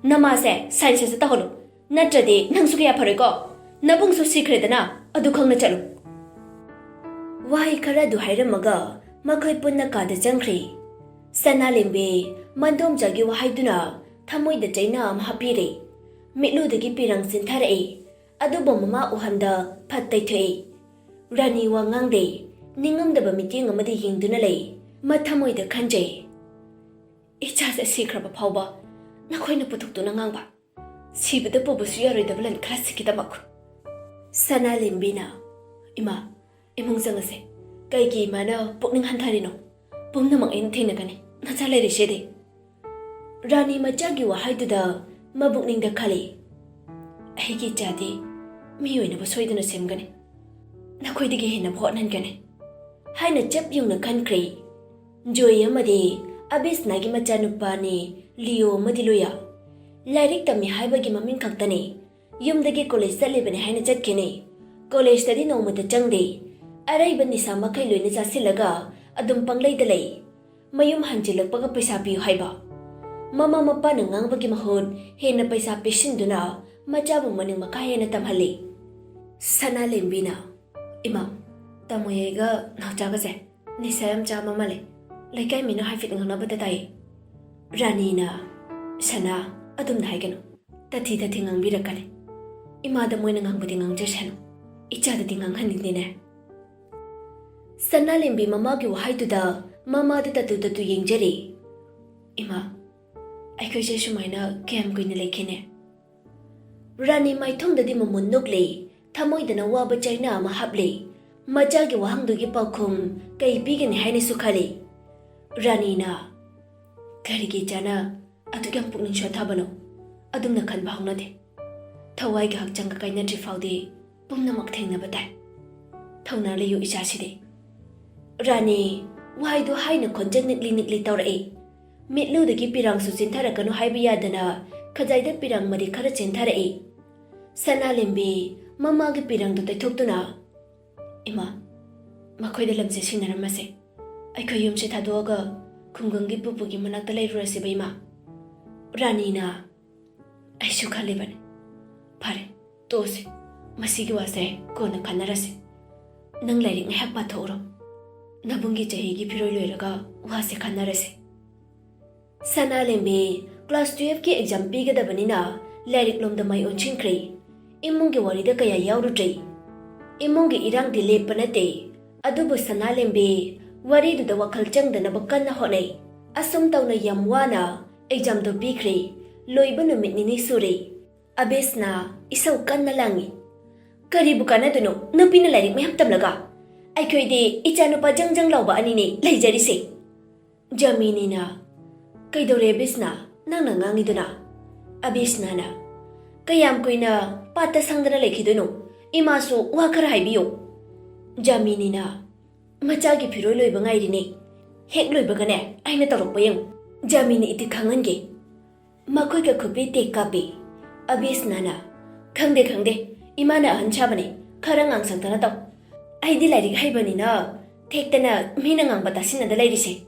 ꯅꯃꯥꯁꯦ ꯁꯥꯏꯟꯁ ꯑꯁꯤ ꯇꯧꯍꯜꯂꯨ, ꯅꯠꯇ꯭ꯔꯗꯤ ꯅꯪꯁꯨ ꯀꯌꯥ ꯐꯔꯣꯏꯀꯣ꯫ ꯅꯕꯨꯡꯁꯨ ꯁꯤꯈ꯭ꯔꯦꯗꯅ, ꯑꯗꯨ ꯈꯪꯅ ꯆꯠꯂꯨ꯫" ꯋꯥꯍꯩ ꯈꯔ ꯑꯗꯨ ꯍꯥꯏꯔꯝꯃꯒ ꯃꯈꯣꯏ ꯄꯨꯟꯅ ꯀꯥꯗ ꯆꯪꯈ꯭ꯔꯦ꯫ ꯁꯅꯥꯂꯦꯝꯕꯤ ꯃꯟꯗꯣꯝꯆꯥꯒꯤ ꯋꯥꯍꯩꯗꯨꯅ ꯊꯃꯣꯏꯗ ꯆꯩꯅꯥ ꯑꯃ ꯍꯥꯞꯄꯤꯔꯦ꯫ ꯃꯤꯠꯂꯨꯗꯒꯤ ꯄꯤꯔꯪ ꯆꯤꯟꯊꯔꯛꯏ꯫ ꯑꯗꯨꯕꯨ ꯃꯃꯥ ꯎꯍꯟꯗ ꯐꯠ ꯇꯩꯊꯣꯛꯏ꯫ ꯔꯥꯅꯤ ꯋꯥ ꯉꯥꯡꯗꯦ꯫ ꯅꯤꯡꯉꯝꯗꯕ ꯃꯤꯠꯌꯦꯡ ꯑꯃꯗ ꯌꯦꯡꯗꯨꯅ ꯂꯩ꯫ ꯃꯊꯃꯣꯏꯗ ꯈꯟꯖꯩ, "ꯏꯆꯥꯁꯦ ꯁꯤꯈ꯭ꯔꯕ ꯐꯥꯎꯕ ꯅꯈꯣꯏꯅ ꯄꯨꯊꯣꯛꯇꯨꯅ ꯉꯥꯡꯕ, ꯁꯤꯕꯗ ꯄꯨꯕꯁꯨ ꯌꯥꯔꯣꯏꯗꯕ ꯂꯟ ꯈꯔ ꯁꯤꯈꯤꯗꯃꯛ꯫" ꯁꯅꯥꯂꯦꯝꯕꯤꯅ, "ꯏꯃꯥ, ꯏꯃꯨꯡ ꯆꯪꯉꯁꯦ꯫ ꯀꯩꯒꯤ ꯏꯃꯥꯅ ꯄꯨꯛꯅꯤꯡ ꯍꯟꯊꯔꯤꯅꯣ? ꯄꯨꯝꯅꯃꯛ ꯑꯩꯅ ꯊꯦꯡꯅꯒꯅꯤ꯫ ꯅꯆꯥ ꯂꯩꯔꯤꯁꯤꯗꯤ꯫" ꯔꯥꯅꯤ ꯃꯆꯥꯒꯤ ꯋꯥꯍꯩꯗꯨꯗ ꯃꯕꯨꯛꯅꯤꯡꯗ ꯈꯜꯂꯤ, "ꯑꯩꯒꯤ ꯏꯆꯥꯗꯤ ꯃꯤ ꯑꯣꯏꯅꯕ ꯁꯣꯏꯗꯅ ꯁꯦꯝꯒꯅꯤ꯫ ꯅꯈꯣꯏꯗꯒꯤ ꯍꯦꯟꯅ ꯍꯣꯠꯅꯍꯟꯒꯅꯤ" ꯍꯥꯏꯅ ꯆꯞ ꯌꯨꯡꯅ ꯈꯟꯈ꯭ꯔꯦ꯫ ꯖꯣꯏ ꯑꯃꯗꯤ ꯑꯕꯤꯁꯅꯥꯒꯤ ꯃꯆꯥꯅꯨꯄꯥꯅꯤ, ꯂꯤꯌꯣ ꯑꯃꯗꯤ ꯂꯨꯌꯥ꯫ ꯂꯥꯏꯔꯤꯛ ꯇꯝꯃꯤ ꯍꯥꯏꯕꯒꯤ ꯃꯃꯤꯡ ꯈꯛꯇꯅꯤ꯫ ꯌꯨꯝꯗꯒꯤ ꯀꯣꯂꯦꯖ ꯆꯠꯂꯤꯕꯅꯤ ꯍꯥꯏꯅ ꯆꯠꯈꯤꯅꯤ꯫ ꯀꯣꯂꯦꯖꯇꯗꯤ ꯅꯣꯡꯃꯇ ꯆꯪꯗꯦ꯫ ꯑꯔꯩꯕ ꯅꯤꯁꯥ ꯃꯈꯩ ꯂꯣꯏꯅ ꯆꯥꯁꯤꯜꯂꯒ ꯑꯗꯨꯝ ꯄꯪꯂꯩꯗ ꯂꯩ꯫ ꯃꯌꯨꯝ ꯍꯟꯖꯤꯜꯂꯛꯄꯒ ꯄꯩꯁꯥ ꯄꯤꯌꯨ ꯍꯥꯏꯕ꯫ ꯃꯃꯥ ꯃꯄꯥꯅ ꯉꯥꯡꯕꯒꯤ ꯃꯍꯨꯠ ꯍꯦꯟꯅ ꯄꯩꯁꯥ ꯄꯤꯁꯤꯟꯗꯨꯅ ꯃꯆꯥꯕꯨ ꯃꯅꯤꯡ ꯃꯈꯥ ꯍꯦꯟꯅ ꯇꯝꯍꯜꯂꯤ꯫ ꯁꯅꯥꯂꯦꯝꯕꯤꯅ, "ꯏꯃꯥ, ꯇꯥꯃꯣ ꯌꯥꯏꯒ ꯅꯥꯎꯆꯥꯒꯁꯦ ꯅꯤꯁꯥ ꯌꯥꯝ ꯆꯥꯕ ꯃꯥꯜꯂꯦ꯫ ꯂꯩꯀꯥꯏ ꯃꯤꯅ ꯍꯥꯏꯐꯦꯠ ꯉꯥꯡꯅꯕꯗ ꯇꯥꯏ꯫" ꯔꯥꯅꯤꯅ, "ꯁꯅꯥ, ꯑꯗꯨꯝꯅ ꯍꯥꯏꯒꯅꯨ꯫ ꯇꯊꯤ ꯇꯊꯤ ꯉꯥꯡꯕꯤꯔꯛꯀꯅꯤ꯫ ꯏꯃꯥꯗ ꯃꯣꯏꯅ ꯉꯥꯡꯕꯗꯤ ꯉꯥꯡꯖꯁꯅꯨ꯫ ꯏꯆꯥꯗꯗꯤ ꯉꯥꯡꯍꯟꯅꯤꯡꯗꯦꯅꯦ꯫" ꯁꯅꯥꯂꯦꯝꯕꯤ ꯃꯃꯥꯒꯤ ꯋꯥꯍꯩꯗꯨꯗ ꯃꯃꯥꯗ ꯇꯠꯇꯨ ꯇꯠꯇꯨ ꯌꯦꯡꯖꯔꯤ꯫ "ꯏꯃꯥ, ꯑꯩꯈꯣꯏꯁꯦ ꯁꯨꯃꯥꯏꯅ ꯀꯌꯥꯝ ꯀꯨꯏꯅ ꯂꯩꯈꯤꯅꯤ?" ꯔꯥꯅꯤ ꯃꯥꯏꯊꯣꯡꯗꯗꯤ ꯃꯃꯨꯟ ꯅꯣꯛꯂꯤ, ꯊꯃꯣꯏꯗꯅ ꯋꯥꯕ ꯆꯩꯅꯥ ꯑꯃ ꯍꯥꯞꯂꯤ꯫ ꯃꯆꯥꯒꯤ ꯋꯥꯍꯪꯗꯨꯒꯤ ꯄꯥꯎꯈꯨꯝ ꯀꯩ ꯄꯤꯒꯅꯤ ꯍꯥꯏꯅꯁꯨ ꯈꯜꯂꯤ꯫ ꯔꯥꯅꯤꯅ, "ꯀꯔꯤꯒꯤ ꯏꯆꯥꯅ ꯑꯗꯨꯛ ꯌꯥꯝ ꯄꯨꯛꯅꯤꯡ ꯁꯣꯟꯊꯕꯅꯣ? ꯑꯗꯨꯝꯅ ꯈꯟꯕ ꯍꯧꯅꯗꯦ꯫ ꯊꯋꯥꯏꯒ ꯍꯛꯆꯥꯡꯒ ꯀꯥꯏꯅꯗ꯭ꯔꯤ ꯐꯥꯎꯗꯤ ꯄꯨꯝꯅꯃꯛ ꯊꯦꯡꯅꯕ ꯇꯥꯏ꯫ ꯊꯧꯅꯥ ꯂꯩꯌꯨ ꯏꯆꯥꯁꯤꯗꯤ꯫" ꯔꯥꯅꯤ ꯋꯥꯍꯩꯗꯨ ꯍꯥꯏꯅ ꯈꯣꯟꯖꯦꯜ ꯅꯤꯛꯂꯤ ꯅꯤꯛꯂꯤ ꯇꯧꯔꯛꯏ꯫ ꯃꯤꯠꯂꯨꯗꯒꯤ ꯄꯤꯔꯥꯡꯁꯨ ꯆꯦꯟꯊꯔꯛꯀꯅꯨ ꯍꯥꯏꯕ ꯌꯥꯗꯅ ꯈꯖꯥꯏꯗ ꯄꯤꯔꯥꯡ ꯃꯔꯤ ꯈꯔ ꯆꯦꯟꯊꯔꯛꯏ꯫ ꯁꯅꯥꯂꯦꯝꯕꯤ ꯃꯃꯥꯒꯤ ꯄꯤꯔꯥꯡꯗꯨ ꯇꯩꯊꯣꯛꯇꯨꯅ, "ꯏꯃꯥ, ꯃꯈꯣꯏꯗ ꯂꯝꯁꯦ ꯁꯤꯟꯅꯔꯝꯃꯁꯦ꯫ ꯑꯩꯈꯣꯏ ꯌꯨꯝꯁꯦ ꯊꯥꯗꯣꯛꯑꯒ ꯈꯨꯡꯒꯪꯒꯤ ꯄꯨꯄꯨꯒꯤ ꯃꯅꯥꯛꯇ ꯂꯩꯔꯨꯔꯁꯤꯕ, ꯏꯃꯥ?" ꯔꯥꯅꯤꯅ, "ꯑꯩꯁꯨ ꯈꯜꯂꯤꯕꯅꯤ꯫ ꯐꯔꯦ, ꯇꯣꯛꯑꯁꯤ꯫ ꯃꯁꯤꯒꯤ ꯋꯥꯁꯦ ꯀꯣꯟꯅ ꯈꯟꯅꯔꯁꯤ꯫ ꯅꯪ ꯂꯥꯏꯔꯤꯛ ꯉꯥꯏꯍꯥꯛ ꯄꯥꯊꯣꯛꯎꯔꯣ꯫ ꯅꯕꯨꯡꯒꯤ ꯆꯍꯤꯒꯤ ꯐꯤꯔꯣꯏ ꯂꯣꯏꯔꯒ ꯋꯥꯁꯦ ꯈꯟꯅꯔꯁꯤ꯫" ꯁꯅꯥꯂꯦꯝꯕꯤ class twelveꯀꯤ exam ꯄꯤꯒꯗꯕꯅꯤꯅ ꯂꯥꯏꯔꯤꯛ ꯂꯣꯝꯗ ꯃꯥꯏ ꯑꯣꯟꯁꯤꯟꯈ꯭ꯔꯦ꯫ ꯏꯃꯨꯡꯒꯤ ꯋꯥꯔꯤꯗ ꯀꯌꯥ ꯌꯥꯎꯔꯨꯗ꯭ꯔꯦ꯫ ꯏꯃꯨꯡꯒꯤ ꯏꯔꯥꯡꯗꯤ ꯂꯦꯞꯄ ꯅꯠꯇꯦ꯫ ꯑꯗꯨꯕꯨ ꯁꯅꯥꯂꯦꯝꯕꯤ ꯋꯥꯔꯤꯗꯨꯗ ꯋꯥꯈꯜ ꯆꯪꯗꯅꯕ ꯀꯟꯅ ꯍꯣꯠꯅꯩ꯫ ꯑꯁꯨꯝ ꯇꯧꯅ ꯌꯥꯝ ꯋꯥꯅ examꯗꯣ ꯄꯤꯈ꯭ꯔꯦ꯫ ꯂꯣꯏꯕ ꯅꯨꯃꯤꯠ ꯅꯤꯅꯤ ꯁꯨꯔꯦ꯫ ꯑꯕꯦꯁꯅ ꯏꯁꯧ ꯀꯟꯅ ꯂꯥꯡꯏ꯫ "ꯀꯔꯤꯕꯨ ꯀꯥꯟꯅꯗꯣꯏꯅꯣ ꯅꯨꯄꯤꯅ ꯂꯥꯏꯔꯤꯛ ꯃꯌꯥꯝ ꯇꯝꯂꯒ? ꯑꯩꯈꯣꯏꯗꯤ ꯏꯆꯥꯅꯨꯄꯥ ꯖꯪ ꯖꯪ ꯂꯥꯎꯕ ꯑꯅꯤꯅꯤ ꯂꯩꯖꯔꯤꯁꯦ꯫" ꯖꯥꯃꯤꯅꯤꯅ, "ꯀꯩꯗꯧꯔꯦ ꯑꯕꯦꯁꯅ, ꯅꯪꯅ ꯉꯥꯡꯉꯤꯗꯨꯅ?" ꯑꯕꯦꯁꯅꯥꯅ, "ꯀꯌꯥꯝ ꯀꯨꯏꯅ ꯄꯥꯠꯇ ꯁꯪꯗꯅ ꯂꯩꯈꯤꯗꯣꯏꯅꯣ? ꯏꯃꯥꯁꯨ ꯋꯥ ꯈꯔ ꯍꯥꯏꯕꯤꯌꯨ꯫" ꯖꯥꯃꯤꯅꯤꯅ, "ꯃꯆꯥꯒꯤ ꯐꯤꯔꯣꯏ ꯂꯣꯏꯕ ꯉꯥꯏꯔꯤꯅꯦ꯫ ꯍꯦꯛ ꯂꯣꯏꯕꯒꯅꯦ ꯑꯩꯅ ꯇꯧꯔꯛꯄ ꯌꯦꯡꯉꯨ꯫ ꯖꯥꯃꯤꯅꯤ ꯏꯇꯤ ꯈꯪꯍꯟꯒꯦ꯫ ꯃꯈꯣꯏꯒ ꯈꯨꯄꯤ ꯇꯦꯛ ꯀꯥꯞꯄꯤ꯫ ꯑꯕꯤꯁꯅꯥꯅ, "ꯈꯪꯗꯦ, ꯈꯪꯗꯦ, ꯏꯃꯥꯅ ꯑꯍꯟ ꯁꯥꯕꯅꯤ, ꯈꯔ ꯉꯥꯡꯁꯪꯗꯅ ꯇꯧ꯫ ꯑꯩꯗꯤ ꯂꯥꯏꯔꯤꯛ ꯍꯩꯕꯅꯤꯅ ꯊꯦꯛꯇꯅ ꯃꯤꯅ ꯉꯥꯡꯕ ꯇꯥꯁꯤꯟꯅꯗ ꯂꯩꯔꯤꯁꯦ꯫"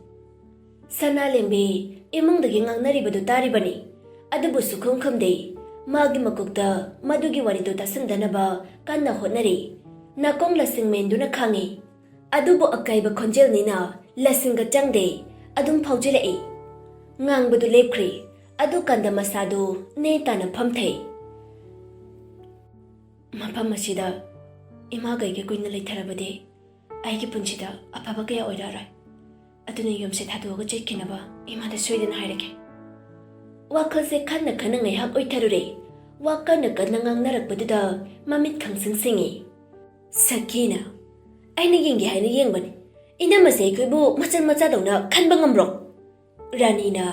ꯁꯅꯥꯂꯦꯝꯕꯤ ꯏꯃꯨꯡꯗꯒꯤ ꯉꯥꯡꯅꯔꯤꯕꯗꯨ ꯇꯥꯔꯤꯕꯅꯤ꯫ ꯑꯗꯨꯕꯨ ꯁꯨꯈꯨꯝ ꯈꯨꯝꯗꯦ꯫ ꯃꯥꯒꯤ ꯃꯀꯣꯛꯇ ꯃꯗꯨꯒꯤ ꯋꯥꯔꯤꯗꯨ ꯇꯥꯁꯤꯟꯗꯅꯕ ꯀꯟꯅ ꯍꯣꯠꯅꯔꯤ꯫ ꯅꯥꯀꯣꯡ ꯂꯁꯤꯡ ꯃꯦꯟꯗꯨꯅ ꯈꯥꯡꯉꯤ꯫ ꯑꯗꯨꯕꯨ ꯑꯀꯥꯏꯕ ꯈꯣꯟꯖꯦꯜꯅꯤꯅ ꯂꯁꯤꯡꯒ ꯆꯪꯗꯦ꯫ ꯑꯗꯨꯝ ꯐꯥꯎꯖꯤꯜꯂꯛꯏ꯫ ꯉꯥꯡꯕꯗꯨ ꯂꯦꯞꯈ꯭ꯔꯦ꯫ ꯑꯗꯨꯀꯥꯟꯗ ꯃꯁꯥꯗꯨ ꯅꯦ ꯇꯥꯅ ꯐꯝꯊꯩ꯫ "ꯃꯐꯝ ꯑꯁꯤꯗ ꯏꯃꯥꯒ ꯑꯩꯒ ꯀꯨꯏꯅ ꯂꯩꯊꯔꯕꯗꯤ ꯑꯩꯒꯤ ꯄꯨꯟꯁꯤꯗ ꯑꯐꯕ ꯀꯌꯥ ꯑꯣꯏꯔꯛꯑꯔꯣꯏ꯫ ꯑꯗꯨꯅ ꯌꯨꯝꯁꯦ ꯊꯥꯗꯣꯛꯑꯒ ꯆꯠꯈꯤꯅꯕ ꯏꯃꯥꯗ ꯁꯣꯏꯗꯅ ꯍꯥꯏꯔꯒꯦ꯫" ꯋꯥꯈꯜꯁꯦ ꯈꯟꯅ ꯈꯟꯅ ꯉꯥꯏꯍꯥꯛ ꯑꯣꯏꯊꯔꯨꯔꯦ꯫ ꯋꯥ ꯀꯟꯅ ꯀꯟꯅ ꯉꯥꯡꯅꯔꯛꯄꯗꯨꯗ ꯃꯃꯤꯠ ꯈꯪꯁꯤꯡ ꯁꯤꯡꯉꯤ꯫ ꯁꯈꯤꯅ, "ꯑꯩꯅ ꯌꯦꯡꯒꯦ ꯍꯥꯏꯅ ꯌꯦꯡꯕꯅꯤ꯫ ꯏꯅꯝꯃꯁꯦ ꯑꯩꯈꯣꯏꯕꯨ ꯃꯆꯟ ꯃꯆꯥꯗꯧꯅ ꯈꯟꯕ ꯉꯝꯕ꯭ꯔꯣ?" ꯔꯥꯅꯤꯅ,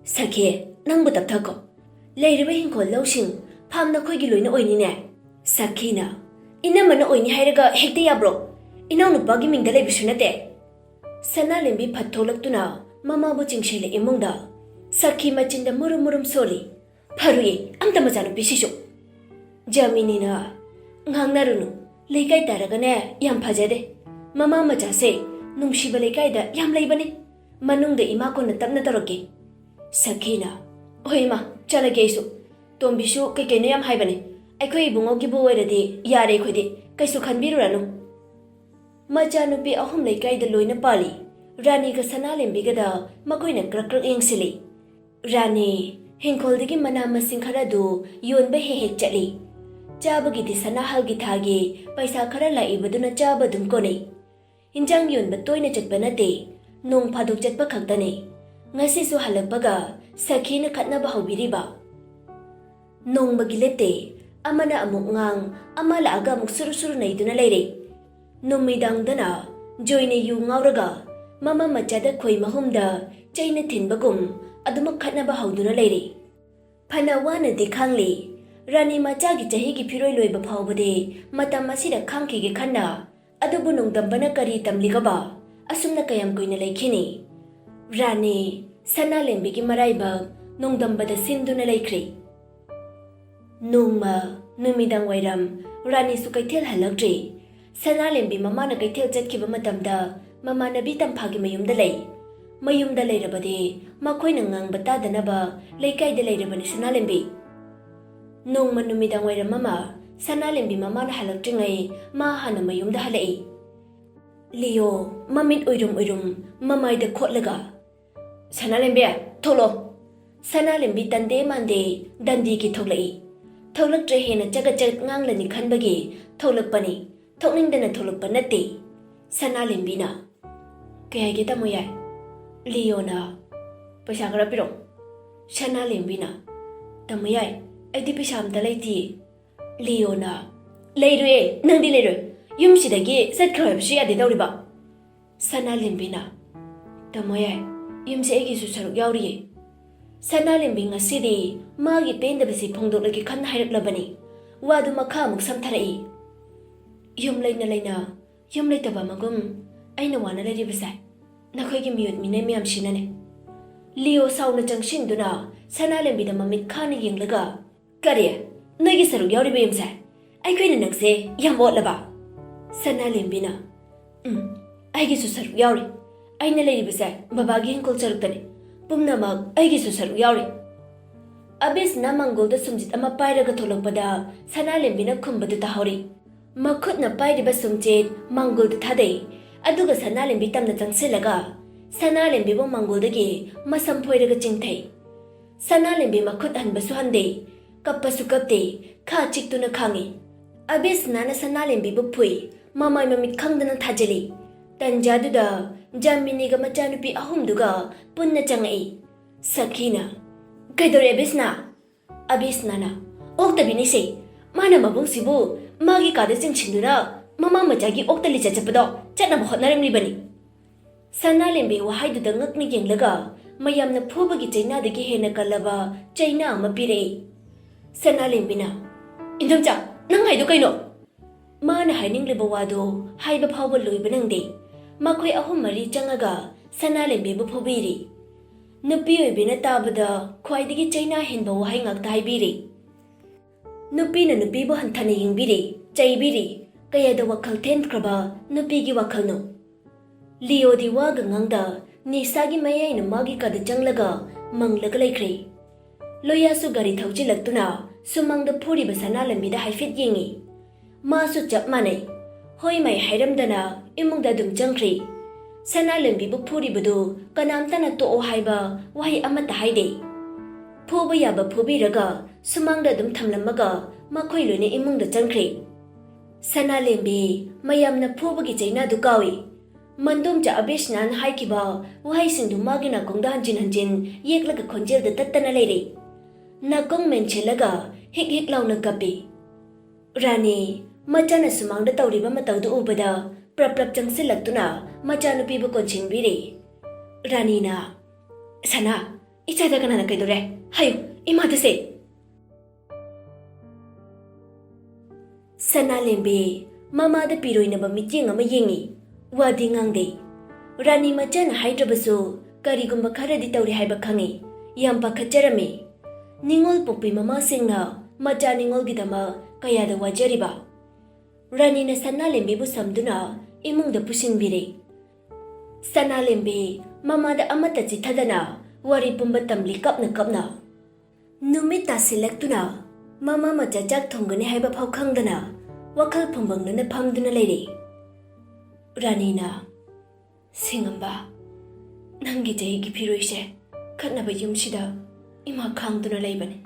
"ꯁꯈꯤ, ꯅꯪꯕꯨ ꯇꯞꯊꯈꯣ꯫ ꯂꯩꯔꯤꯕ ꯍꯤꯡꯈꯣꯜ ꯂꯧꯁꯤꯡ ꯐꯥꯝ ꯅꯈꯣꯏꯒꯤ ꯂꯣꯏꯅ ꯑꯣꯏꯅꯤꯅꯦ?" ꯁꯈꯤꯅ, "ꯏꯅꯝꯃꯅ ꯑꯣꯏꯅꯤ ꯍꯥꯏꯔꯒ ꯍꯦꯛꯇ ꯌꯥꯕ꯭ꯔꯣ? ꯏꯅꯥꯎꯅꯨꯄꯥꯒꯤ ꯃꯤꯡꯗ ꯂꯩꯕꯁꯨ ꯅꯠꯇꯦ꯫" ꯁꯅꯥꯂꯦꯝꯕꯤ ꯐꯠ ꯊꯣꯛꯂꯛꯇꯨꯅ ꯃꯃꯥꯕꯨ ꯆꯤꯡꯁꯤꯜꯂꯦ ꯏꯃꯨꯡꯗ꯫ ꯁꯈꯤ ꯃꯆꯤꯟꯗ ꯃꯨꯔꯨꯝ ꯃꯨꯔꯨꯝ ꯁꯣꯜꯂꯤ꯫ "ꯐꯔꯨꯏ, ꯑꯝꯇ ꯃꯆꯥꯅꯨꯄꯤꯁꯤꯁꯨ꯫" ꯖꯥꯃꯤꯅꯤꯅ, "ꯉꯥꯡꯅꯔꯨꯅꯨ, ꯂꯩꯀꯥꯏ ꯇꯥꯔꯒꯅꯦ ꯌꯥꯝ ꯐꯖꯗꯦ꯫ ꯃꯃꯥ ꯃꯆꯥꯁꯦ ꯅꯨꯡꯁꯤꯕ ꯂꯩꯀꯥꯏꯗ ꯌꯥꯝ ꯂꯩꯕꯅꯤ꯫ ꯃꯅꯨꯡꯗ ꯏꯃꯥ ꯀꯣꯟꯅ ꯇꯞꯅ ꯇꯧꯔꯛꯀꯦ꯫" ꯁꯈꯤꯅ, "ꯍꯣꯏ ꯏꯃꯥ, ꯆꯠꯂꯒꯦ ꯑꯩꯁꯨ꯫ ꯇꯣꯝꯕꯤꯁꯨ ꯀꯩ ꯀꯩꯅꯣ ꯌꯥꯝ ꯍꯥꯏꯕꯅꯦ꯫ ꯑꯩꯈꯣꯏ ꯏꯕꯨꯡꯉꯣꯒꯤꯕꯨ ꯑꯣꯏꯔꯗꯤ ꯌꯥꯔꯦ ꯑꯩꯈꯣꯏꯗꯤ, ꯀꯩꯁꯨ ꯈꯟꯕꯤꯔꯨꯔꯅꯨ꯫" ꯃꯆꯥꯅꯨꯄꯤ ꯑꯍꯨꯝ ꯂꯩꯀꯥꯏꯗ ꯂꯣꯏꯅ ꯄꯥꯜꯂꯤ꯫ ꯔꯥꯅꯤꯒ ꯁꯅꯥꯂꯦꯝꯕꯤꯒꯗ ꯃꯈꯣꯏꯅ ꯀ꯭ꯔꯛ ꯀ꯭ꯔꯛ ꯌꯦꯡꯁꯤꯜꯂꯤ꯫ ꯔꯥꯅꯤ, ꯍꯤꯡꯈꯣꯜꯗꯒꯤ ꯃꯅꯥ ꯃꯁꯤꯡ ꯈꯔ ꯑꯗꯨ ꯌꯣꯟꯕ ꯍꯦꯛ ꯍꯦꯛ ꯆꯠꯂꯤ꯫ ꯆꯥꯕꯒꯤꯗꯤ ꯁꯅꯥꯍꯜꯒꯤ ꯊꯥꯒꯤ ꯄꯩꯁꯥ ꯈꯔ ꯂꯥꯛꯏꯕꯗꯨꯅ ꯆꯥꯕ ꯑꯗꯨꯝ ꯀꯣꯟꯅꯩ꯫ ꯏꯟꯖꯥꯡ ꯌꯣꯟꯕ ꯇꯣꯏꯅ ꯆꯠꯄ ꯅꯠꯇꯦ꯫ ꯅꯣꯡ ꯐꯥꯗꯣꯛ ꯆꯠꯄ ꯈꯛꯇꯅꯤ꯫ ꯉꯁꯤꯁꯨ ꯍꯜꯂꯛꯄꯒ ꯁꯈꯤꯅ ꯈꯠꯅꯕ ꯍꯧꯕꯤꯔꯤꯕ꯫ ꯅꯣꯡꯃꯒꯤ ꯂꯦꯞꯇꯦ꯫ ꯑꯃꯅ ꯑꯃꯨꯛ ꯉꯥꯡ, ꯑꯃ ꯂꯥꯛꯑꯒ ꯑꯃꯨꯛ ꯁꯨꯔꯨ ꯁꯨꯔꯨ ꯅꯩꯗꯨꯅ ꯂꯩꯔꯦ꯫ ꯅꯨꯃꯤꯗꯥꯡꯗꯅ ꯖꯣꯏꯅ ꯌꯨ ꯉꯥꯎꯔꯒ ꯃꯃꯥ ꯃꯆꯥꯗ ꯈꯣꯏ ꯃꯍꯨꯝꯗ ꯆꯩꯅ ꯊꯤꯟꯕꯒꯨꯝ ꯑꯗꯨꯃꯛ ꯈꯠꯅꯕ ꯍꯧꯗꯨꯅ ꯂꯩꯔꯦ꯫ ꯐꯅ ꯋꯥꯅꯗꯤ ꯈꯥꯡꯂꯤ꯫ ꯔꯥꯅꯤ ꯃꯆꯥꯒꯤ ꯆꯍꯤꯒꯤ ꯐꯤꯔꯣꯏ ꯂꯣꯏꯕ ꯐꯥꯎꯕꯗꯤ ꯃꯇꯝ ꯑꯁꯤꯗ ꯈꯥꯡꯈꯤꯒꯦ ꯈꯟꯅ, ꯑꯗꯨꯕꯨ ꯅꯣꯡꯗꯝꯕꯅ ꯀꯔꯤ ꯇꯝꯂꯤꯒꯕ? ꯑꯁꯨꯝꯅ ꯀꯌꯥꯝ ꯀꯨꯏꯅ ꯂꯩꯈꯤꯅꯤ? ꯔꯥꯅꯤ ꯁꯅꯥꯂꯦꯝꯕꯤꯒꯤ ꯃꯔꯥꯏꯕꯛ ꯅꯣꯡꯗꯝꯕꯗ ꯁꯤꯟꯗꯨꯅ ꯂꯩꯈ꯭ꯔꯦ꯫ ꯅꯣꯡꯃ ꯅꯨꯃꯤꯗꯥꯡ ꯋꯥꯏꯔꯝ ꯔꯥꯅꯤꯁꯨ ꯀꯩꯊꯦꯜ ꯍꯜꯂꯛꯇ꯭ꯔꯤ꯫ ꯁꯅꯥꯂꯦꯝꯕꯤ ꯃꯃꯥꯅ ꯀꯩꯊꯦꯜ ꯆꯠꯈꯤꯕ ꯃꯇꯝꯗ ꯃꯃꯥꯟꯅꯕꯤ ꯇꯝꯐꯥꯒꯤ ꯃꯌꯨꯝꯗ ꯂꯩ꯫ ꯃꯌꯨꯝꯗ ꯂꯩꯔꯕꯗꯤ ꯃꯈꯣꯏꯅ ꯉꯥꯡꯕ ꯇꯥꯗꯅꯕ ꯂꯩꯀꯥꯏꯗ ꯂꯩꯔꯕꯅꯤ ꯁꯅꯥꯂꯦꯝꯕꯤ꯫ ꯅꯣꯡꯃ ꯅꯨꯃꯤꯗꯥꯡ ꯋꯥꯏꯔꯝ ꯑꯃ ꯁꯅꯥꯂꯦꯝꯕꯤ ꯃꯃꯥꯅ ꯍꯜꯂꯛꯇ꯭ꯔꯤꯉꯩ ꯃꯥ ꯍꯥꯟꯅ ꯃꯌꯨꯝꯗ ꯍꯜꯂꯛꯏ꯫ ꯂꯤꯌꯣ ꯃꯃꯤꯠ ꯎꯏꯔꯨꯝ ꯎꯏꯔꯨꯝ ꯃꯃꯥꯏꯗ ꯈꯣꯠꯂꯒ, "ꯁꯅꯥꯂꯦꯝꯕꯤ, ꯊꯣꯛꯂꯛꯑꯣ!" ꯁꯅꯥꯂꯦꯝꯕꯤ ꯇꯟꯗꯦ ꯃꯥꯟꯗꯦ ꯗꯟꯗꯤꯒꯤ ꯊꯣꯛꯂꯛꯏ꯫ ꯊꯣꯛꯂꯛꯇ꯭ꯔꯦ ꯍꯦꯟꯅ ꯆꯒꯠ ꯆꯒꯠ ꯉꯥꯡꯂꯅꯤ ꯈꯟꯕꯒꯤ ꯊꯣꯛꯂꯛꯄꯅꯤ, ꯊꯣꯛꯅꯤꯡꯗꯅ ꯊꯣꯛꯂꯛꯄ ꯅꯠꯇꯦ꯫ ꯁꯅꯥꯂꯦꯝꯕꯤꯅ, "ꯀꯩ ꯍꯥꯏꯒꯦ ꯇꯥꯃꯣ ꯌꯥꯏ?" ꯂꯤꯌꯣꯅ, "ꯄꯩꯁꯥ ꯈꯔ ꯄꯤꯔꯛꯑꯣ꯫" ꯁꯅꯥꯂꯦꯝꯕꯤꯅ, "ꯇꯥꯃꯣ ꯌꯥꯏ, ꯑꯩꯗꯤ ꯄꯩꯁꯥ ꯑꯝꯇ ꯂꯩꯇꯤꯌꯦ꯫" ꯂꯤꯌꯣꯅ, "ꯂꯩꯔꯣꯏꯌꯦ, ꯅꯪꯗꯤ ꯂꯩꯔꯣꯏ꯫ ꯌꯨꯝꯁꯤꯗꯒꯤ ꯆꯠꯈ꯭ꯔꯣ ꯍꯥꯏꯕꯁꯨ ꯌꯥꯗꯦ ꯇꯧꯔꯤꯕ꯫" ꯁꯅꯥꯂꯦꯝꯕꯤꯅ, "ꯇꯥꯃꯣ ꯌꯥꯏ, ꯌꯨꯝꯁꯦ ꯑꯩꯒꯤꯁꯨ ꯁꯔꯨꯛ ꯌꯥꯎꯔꯤꯌꯦ꯫" ꯁꯅꯥꯂꯦꯝꯕꯤ ꯉꯁꯤꯗꯤ ꯃꯥꯒꯤ ꯄꯦꯟꯗꯕꯁꯤ ꯐꯣꯡꯗꯣꯛꯂꯒꯦ ꯈꯟꯅ ꯍꯥꯏꯔꯛꯂꯕꯅꯤ꯫ ꯋꯥꯗꯨ ꯃꯈꯥ ꯑꯃꯨꯛ ꯁꯝꯊꯔꯛꯏ꯫ "ꯌꯨꯝ ꯂꯩꯅ ꯂꯩꯅ ꯌꯨꯝ ꯂꯩꯇꯕ ꯑꯃꯒꯨꯝ ꯑꯩꯅ ꯋꯥꯅ ꯂꯩꯔꯤꯕꯁꯦ ꯅꯈꯣꯏꯒꯤ ꯃꯤꯑꯣꯠ ꯃꯤꯅꯩ ꯃꯌꯥꯝꯁꯤꯅꯅꯦ꯫" ꯂꯤꯌꯣ ꯁꯥꯎꯅ ꯆꯪꯁꯤꯟꯗꯨꯅ ꯁꯅꯥꯂꯦꯝꯕꯤꯗ ꯃꯃꯤꯠ ꯈꯥꯅ ꯌꯦꯡꯂꯒ, "ꯀꯔꯤ? ꯅꯣꯏꯒꯤ ꯁꯔꯨꯛ ꯌꯥꯎꯔꯤꯕ ꯌꯨꯝꯁꯦ? ꯑꯩꯈꯣꯏꯅ ꯅꯪꯁꯦ ꯌꯥꯝ ꯑꯣꯠꯂꯕ?" ꯁꯅꯥꯂꯦꯝꯕꯤꯅ, "ꯎꯝ, ꯑꯩꯒꯤꯁꯨ ꯁꯔꯨꯛ ꯌꯥꯎꯔꯤ꯫ ꯑꯩꯅ ꯂꯩꯔꯤꯕꯁꯦ ꯕꯕꯥꯒꯤ ꯏꯪꯈꯣꯜ ꯁꯔꯨꯛꯇꯅꯤ꯫ ꯄꯨꯝꯅꯃꯛ ꯑꯩꯒꯤꯁꯨ ꯁꯔꯨꯛ ꯌꯥꯎꯔꯤ꯫" ꯑꯕꯤꯁꯅ ꯃꯪꯒꯣꯜꯗ ꯁꯨꯝꯖꯤꯠ ꯑꯃ ꯄꯥꯏꯔꯒ ꯊꯣꯛꯂꯛꯄꯗ ꯁꯅꯥꯂꯦꯝꯕꯤꯅ ꯈꯨꯝꯕꯗꯨ ꯇꯥꯍꯧꯔꯤ꯫ ꯃꯈꯨꯠꯅ ꯄꯥꯏꯔꯤꯕ ꯁꯨꯝꯖꯤꯠ ꯃꯪꯒꯣꯜꯗ ꯊꯥꯗꯩ꯫ ꯑꯗꯨꯒ ꯁꯅꯥꯂꯦꯝꯕꯤ ꯇꯝꯅ ꯆꯪꯁꯤꯜꯂꯒ ꯁꯅꯥꯂꯦꯝꯕꯤꯕꯨ ꯃꯪꯒꯣꯜꯗꯒꯤ ꯃꯁꯝ ꯐꯣꯏꯔꯒ ꯆꯤꯡꯊꯩ꯫ ꯁꯅꯥꯂꯦꯝꯕꯤ ꯃꯈꯨꯠ ꯍꯟꯕꯁꯨ ꯍꯟꯗꯦ, ꯀꯞꯄꯁꯨ ꯀꯞꯇꯦ, ꯈꯥ ꯆꯤꯛꯇꯨꯅ ꯈꯥꯡꯉꯤ꯫ ꯑꯕꯤꯁꯅꯥꯅ ꯁꯅꯥꯂꯦꯝꯕꯤꯕꯨ ꯐꯨꯏ, ꯃꯃꯥꯏ ꯃꯃꯤꯠ ꯈꯪꯗꯅ ꯊꯥꯖꯤꯜꯂꯤ꯫ ꯇꯟꯖꯥꯗꯨꯗ ꯖꯥꯃꯤꯅꯤꯒ ꯃꯆꯥꯅꯨꯄꯤ ꯑꯍꯨꯝꯗꯨꯒ ꯄꯨꯟꯅ ꯆꯪꯉꯛꯏ꯫ ꯁꯈꯤꯅ, "ꯀꯩꯗꯧꯔꯦ ꯑꯕꯤꯁꯅꯥ?" ꯑꯕꯤꯁꯅꯥꯅ, "ꯑꯣꯛꯇꯕꯤꯅꯤꯁꯦ, ꯃꯥꯅ ꯃꯕꯨꯡꯁꯤꯕꯨ ꯃꯥꯒꯤ ꯀꯥꯗ ꯆꯤꯡꯁꯤꯟꯗꯨꯅ ꯃꯃꯥ ꯃꯆꯥꯒꯤ ꯑꯣꯛꯇ ꯂꯤꯆꯠ ꯆꯠꯄꯗꯣ ꯆꯠꯅꯕ ꯍꯣꯠꯅꯔꯝꯂꯤꯕꯅꯤ꯫" ꯁꯅꯥꯂꯦꯝꯕꯤ ꯋꯥꯍꯩꯗꯨꯗ ꯉꯛꯅ ꯌꯦꯡꯂꯒ ꯃꯌꯥꯝꯅ ꯐꯨꯕꯒꯤ ꯆꯩꯅꯥꯗꯒꯤ ꯍꯦꯟꯅ ꯀꯜꯂꯕ ꯆꯩꯅꯥ ꯑꯃ ꯄꯤꯔꯛꯏ꯫ ꯁꯅꯥꯂꯦꯝꯕꯤꯅ, "ꯏꯟꯗꯣꯝꯆꯥ, ꯅꯪ ꯍꯥꯏꯗꯣ ꯀꯩꯅꯣ?" ꯃꯥꯅ ꯍꯥꯏꯅꯤꯡꯂꯤꯕ ꯋꯥꯗꯣ ꯍꯥꯏꯕ ꯐꯥꯎꯕ ꯂꯣꯏꯕ ꯅꯪꯗꯦ꯫ ꯃꯈꯣꯏ ꯑꯍꯨꯝ ꯃꯔꯤ ꯆꯪꯉꯒ ꯁꯅꯥꯂꯦꯝꯕꯤꯕꯨ ꯐꯨꯕꯤꯔꯤ꯫ ꯅꯨꯄꯤ ꯑꯣꯏꯕꯤꯅ ꯇꯥꯕꯗ ꯈ꯭ꯋꯥꯏꯗꯒꯤ ꯆꯩꯅꯥ ꯍꯦꯟꯕ ꯋꯥꯍꯩ ꯉꯥꯛꯇ ꯍꯥꯏꯕꯤꯔꯤ꯫ ꯅꯨꯄꯤꯅ ꯅꯨꯄꯤꯕꯨ ꯍꯟꯊꯅ ꯌꯦꯡꯕꯤꯔꯤ, ꯆꯩꯕꯤꯔꯤ꯫ ꯀꯌꯥꯗ ꯋꯥꯈꯜ ꯊꯦꯟꯈ꯭ꯔꯕ ꯅꯨꯄꯤꯒꯤ ꯋꯥꯈꯜꯅꯣ? ꯂꯤꯑꯣꯗꯤ ꯋꯥꯒ ꯉꯥꯡꯗ ꯅꯤꯁꯥꯒꯤ ꯃꯌꯥꯏꯅ ꯃꯥꯒꯤ ꯀꯥꯗ ꯆꯪꯂꯒ ꯃꯪꯂꯒ ꯂꯩꯈ꯭ꯔꯦ꯫ ꯂꯣꯌꯥꯁꯨ ꯒꯥꯔꯤ ꯊꯧꯖꯤꯜꯂꯛꯇꯨꯅ ꯁꯨꯃꯥꯡꯗ ꯐꯨꯔꯤꯕ ꯁꯅꯥꯂꯝꯕꯤꯗ ꯍꯥꯏꯐꯦꯠ ꯌꯦꯡꯉꯤ꯫ ꯃꯥꯁꯨ ꯆꯞ ꯃꯥꯟꯅꯩ꯫ ꯍꯣꯏ ꯃꯥꯏ ꯍꯥꯏꯔꯝꯗꯅ ꯏꯃꯨꯡꯗ ꯑꯗꯨꯝ ꯆꯪꯈ꯭ꯔꯤ꯫ ꯁꯅꯥꯂꯝꯕꯤꯕꯨ ꯐꯨꯔꯤꯕꯗꯨ ꯀꯅꯥꯝꯇꯅ ꯇꯣꯛꯑꯣ ꯍꯥꯏꯕ ꯋꯥꯍꯩ ꯑꯃꯠꯇ ꯍꯥꯏꯗꯦ꯫ ꯐꯨꯕ ꯌꯥꯕ ꯐꯨꯕꯤꯔꯒ ꯁꯨꯃꯥꯡꯗ ꯑꯗꯨꯝ ꯊꯝꯂꯝꯃꯒ ꯃꯈꯣꯏ ꯂꯣꯏꯅ ꯏꯃꯨꯡꯗ ꯆꯪꯈ꯭ꯔꯦ꯫ ꯁꯅꯥꯂꯦꯝꯕꯤ ꯃꯌꯥꯝꯅ ꯐꯨꯕꯒꯤ ꯆꯩꯅꯥꯗꯨ ꯀꯥꯎꯏ꯫ ꯃꯟꯗꯣꯝꯆꯥ ꯑꯕꯦꯁꯅꯥꯅ ꯍꯥꯏꯈꯤꯕ ꯋꯥꯍꯩꯁꯤꯡꯗꯨ ꯃꯥꯒꯤ ꯅꯥꯀꯣꯡꯗ ꯍꯟꯖꯤꯟ ꯍꯟꯖꯤꯟ ꯌꯦꯛꯂꯒ ꯈꯣꯟꯖꯦꯜꯗ ꯇꯠꯇꯅ ꯂꯩꯔꯦ꯫ ꯅꯥꯀꯣꯡ ꯃꯦꯟꯁꯤꯜꯂꯒ ꯍꯤꯛ ꯍꯤꯛ ꯂꯥꯎꯅ ꯀꯞꯄꯤ꯫ ꯔꯥꯅꯤ ꯃꯆꯥꯅ ꯁꯨꯃꯥꯡꯗ ꯇꯧꯔꯤꯕ ꯃꯇꯧꯗꯨ ꯎꯕꯗ ꯄ꯭ꯔꯞ ꯄ꯭ꯔꯞ ꯆꯪꯁꯤꯜꯂꯛꯇꯨꯅ ꯃꯆꯥꯅꯨꯄꯤꯕꯨ ꯀꯣꯟꯁꯤꯟꯕꯤꯔꯤ꯫ ꯔꯥꯅꯤꯅ, "ꯁꯅꯥ, ꯏꯆꯥꯗ ꯀꯅꯥꯅ ꯀꯩꯗꯧꯔꯦ? ꯍꯥꯏꯌꯨ, ꯏꯃꯥꯗꯁꯦ!" ꯁꯅꯥꯂꯦꯝꯕꯤ ꯃꯃꯥꯗ ꯄꯤꯔꯣꯏꯅꯕ ꯃꯤꯠꯌꯦꯡ ꯑꯃ ꯌꯦꯡꯉꯤ꯫ ꯋꯥꯗꯤ ꯉꯥꯡꯗꯦ꯫ ꯔꯥꯅꯤ ꯃꯆꯥꯅ ꯍꯥꯏꯗ꯭ꯔꯕꯁꯨ ꯀꯔꯤꯒꯨꯝꯕ ꯈꯔꯗꯤ ꯇꯧꯔꯤ ꯍꯥꯏꯕ ꯈꯪꯉꯤ꯫ ꯌꯥꯝ ꯄꯥꯈꯠꯆꯔꯝꯃꯤ꯫ ꯅꯤꯉꯣꯜ ꯄꯣꯛꯄꯤ ꯃꯃꯥꯁꯤꯡꯅ ꯃꯆꯥ ꯅꯤꯉꯣꯜꯒꯤꯗꯃꯛ ꯀꯌꯥꯗ ꯋꯥꯖꯔꯤꯕ꯫ ꯔꯥꯅꯤꯅ ꯁꯅꯥꯂꯦꯝꯕꯤꯕꯨ ꯁꯝꯗꯨꯅ ꯏꯃꯨꯡꯗ ꯄꯨꯁꯤꯟꯕꯤꯔꯦ꯫ ꯁꯅꯥꯂꯦꯝꯕꯤ ꯃꯃꯥꯗ ꯑꯃꯠꯇ ꯆꯤꯊꯗꯅ ꯋꯥꯔꯤ ꯄꯨꯝꯕ ꯇꯝꯂꯤ ꯀꯞꯅ ꯀꯞꯅ꯫ ꯅꯨꯃꯤꯠ ꯇꯥꯁꯤꯜꯂꯛꯇꯨꯅ ꯃꯃꯥ ꯃꯆꯥ ꯆꯥꯛ ꯊꯣꯡꯒꯅꯤ ꯍꯥꯏꯕ ꯐꯥꯎ ꯈꯪꯗꯅ ꯋꯥꯈꯜ ꯐꯨꯝꯕꯪꯅꯅ ꯐꯝꯗꯨꯅ ꯂꯩꯔꯦ꯫ ꯔꯥꯅꯤꯅ, "ꯁꯤꯡꯉꯝꯕ, ꯅꯪꯒꯤ ꯆꯍꯤꯒꯤ ꯐꯤꯔꯣꯏꯁꯦ ꯈꯠꯅꯕ ꯌꯨꯝꯁꯤꯗ ꯏꯃꯥ ꯈꯥꯡꯗꯨꯅ ꯂꯩꯕꯅꯤ꯫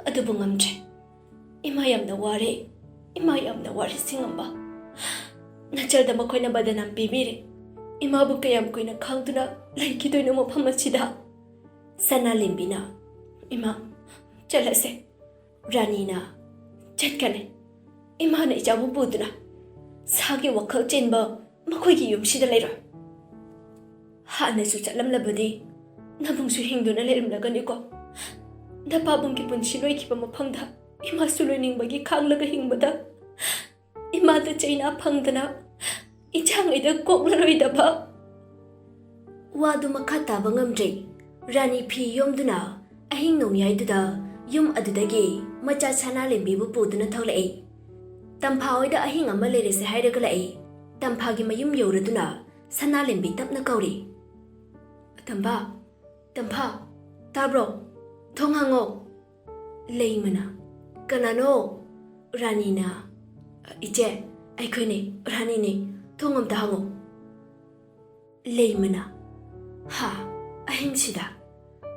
ꯑꯗꯨꯕꯨ ꯉꯝꯗ꯭ꯔꯦ꯫ ꯏꯃꯥ ꯌꯥꯝꯅ ꯋꯥꯔꯦ꯫ ꯏꯃꯥ ꯌꯥꯝꯅ ꯋꯥꯔꯦ ꯁꯤꯡꯉꯝꯕ꯫ ꯅꯆꯜꯗ ꯃꯈꯣꯏꯅ ꯕꯗꯅꯥꯝ ꯄꯤꯕꯤꯔꯦ꯫ ꯏꯃꯥꯕꯨ ꯀꯌꯥꯝ ꯀꯨꯏꯅ ꯈꯥꯡꯗꯨꯅ ꯂꯩꯈꯤꯗꯣꯏꯅꯣ ꯃꯐꯝ ꯑꯁꯤꯗ?" ꯁꯅꯥꯂꯦꯝꯕꯤꯅ, "ꯏꯃꯥ, ꯆꯠꯂꯁꯦ꯫" ꯔꯥꯅꯤꯅ, "ꯆꯠꯀꯅꯤ꯫ ꯏꯃꯥꯅ ꯏꯆꯥꯕꯨ ꯄꯨꯗꯨꯅ ꯁꯥꯒꯤ ꯋꯥꯈꯜ ꯆꯦꯟꯕ ꯃꯈꯣꯏꯒꯤ ꯌꯨꯝꯁꯤꯗ ꯂꯩꯔꯣꯏ꯫ ꯍꯥꯟꯅꯁꯨ ꯆꯠꯂꯝꯂꯕꯗꯤ ꯅꯕꯨꯡꯁꯨ ꯍꯤꯡꯗꯨꯅ ꯂꯩꯔꯝꯂꯒꯅꯤꯀꯣ꯫ ꯅꯄꯥꯕꯨꯡꯒꯤ ꯄꯨꯟꯁꯤ ꯂꯣꯏꯈꯤꯕ ꯃꯐꯝꯗ ꯏꯃꯥꯁꯨ ꯂꯣꯏꯅꯤꯡꯕꯒꯤ ꯈꯥꯡꯂꯒ ꯍꯤꯡꯕꯗ ꯏꯃꯥꯗ ꯆꯩꯅꯥ ꯐꯪꯗꯅ ꯏꯆꯥꯉꯩꯗ ꯀꯣꯛꯂꯔꯣꯏꯗꯕ꯫ ꯋꯥꯗꯨ ꯃꯈꯥ ꯇꯥꯕ ꯉꯝꯗ꯭ꯔꯦ꯫ ꯔꯥꯅꯤ ꯐꯤ ꯌꯣꯝꯗꯨꯅ ꯑꯍꯤꯡ ꯅꯣꯡꯌꯥꯏꯗꯨꯗ ꯌꯨꯝ ꯑꯗꯨꯗꯒꯤ ꯃꯆꯥ ꯁꯅꯥꯂꯦꯝꯕꯤꯕꯨ ꯄꯨꯗꯨꯅ ꯊꯣꯛꯂꯛꯏ꯫ ꯇꯝꯐꯥ ꯍꯣꯏꯗ ꯑꯍꯤꯡ ꯑꯃ ꯂꯩꯔꯁꯦ ꯍꯥꯏꯔꯒ ꯂꯥꯛꯏ꯫ ꯇꯝꯐꯥꯒꯤ ꯃꯌꯨꯝ ꯌꯧꯔꯗꯨꯅ ꯁꯅꯥꯂꯦꯝꯕꯤ ꯇꯞꯅ ꯀꯧꯔꯤ, "ꯇꯝꯐꯥ, ꯇꯝꯐꯥ, ꯇꯥꯕ꯭ꯔꯣ? ꯊꯣꯡ ꯍꯥꯡꯉꯣ!" ꯂꯩꯃꯅ, "ꯀꯅꯥꯅꯣ?" ꯔꯥꯅꯤꯅ, "ꯏꯆꯦ, ꯑꯩꯈꯣꯏꯅꯦ, ꯔꯥꯅꯤꯅꯦ, ꯊꯣꯡ ꯑꯝꯇ ꯍꯥꯡꯉꯣ!" ꯂꯩꯃꯅ, "ꯍꯥ, ꯑꯍꯤꯡꯁꯤꯗ?"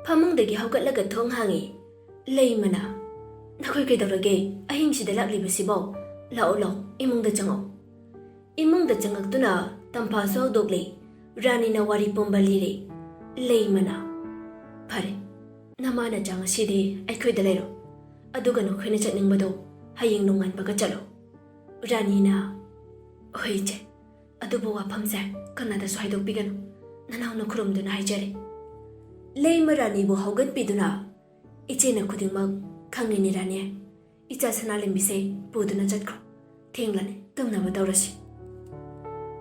ꯐꯃꯨꯡꯗꯒꯤ ꯍꯧꯒꯠꯂꯒ ꯊꯣꯡ ꯍꯥꯡꯉꯤ꯫ ꯂꯩꯃꯅ, "ꯅꯈꯣꯏ ꯀꯩꯗꯧꯔꯒꯦ ꯑꯍꯤꯡꯁꯤꯗ ꯂꯥꯛꯂꯤꯕꯁꯤꯕꯣ? ꯂꯥꯛꯑꯣ, ꯂꯥꯛꯑꯣ, ꯏꯃꯨꯡꯗ ꯆꯪꯉꯛꯑꯣ!" ꯏꯃꯨꯡꯗ ꯆꯪꯉꯛꯇꯨꯅ ꯇꯝꯐꯥꯁꯨ ꯍꯧꯗꯣꯛꯂꯦ꯫ ꯔꯥꯅꯤꯅ ꯋꯥꯔꯤ ꯄꯨꯝꯕ ꯂꯤꯔꯦ꯫ ꯂꯩꯃꯅ, "ꯐꯔꯦ, ꯅꯃꯥ ꯅꯆꯥ ꯉꯁꯤꯗꯤ ꯑꯩꯈꯣꯏꯗ ꯂꯩꯔꯣ, ꯑꯗꯨꯒ ꯅꯈꯣꯏꯅ ꯆꯠꯅꯤꯡꯕꯗꯣ ꯍꯌꯦꯡ ꯅꯣꯡꯉꯥꯟꯕꯒ ꯆꯠꯂꯣ꯫" ꯔꯥꯅꯤꯅ, "ꯍꯣꯏ ꯏꯆꯦ, ꯑꯗꯨꯕꯨ ꯋꯥꯐꯝꯁꯦ ꯀꯅꯥꯗꯁꯨ ꯍꯥꯏꯗꯣꯛꯄꯤꯒꯅꯨ, ꯅꯅꯥꯎꯅ ꯈꯨꯔꯨꯝꯗꯨꯅ ꯍꯥꯏꯖꯔꯤ꯫" ꯂꯩꯃ ꯔꯥꯅꯤꯕꯨ ꯍꯧꯒꯠꯄꯤꯗꯨꯅ, "ꯏꯆꯦꯅ ꯈꯨꯗꯤꯡꯃꯛ ꯈꯪꯉꯤꯅꯤ ꯔꯥꯅꯤ, ꯏꯆꯥ ꯁꯅꯥꯂꯦꯝꯕꯤꯁꯦ ꯄꯨꯗꯨꯅ ꯆꯠꯈ꯭ꯔꯣ, ꯊꯦꯡꯂꯅꯤ, ꯇꯨꯝꯅꯕ ꯇꯧꯔꯁꯤ꯫"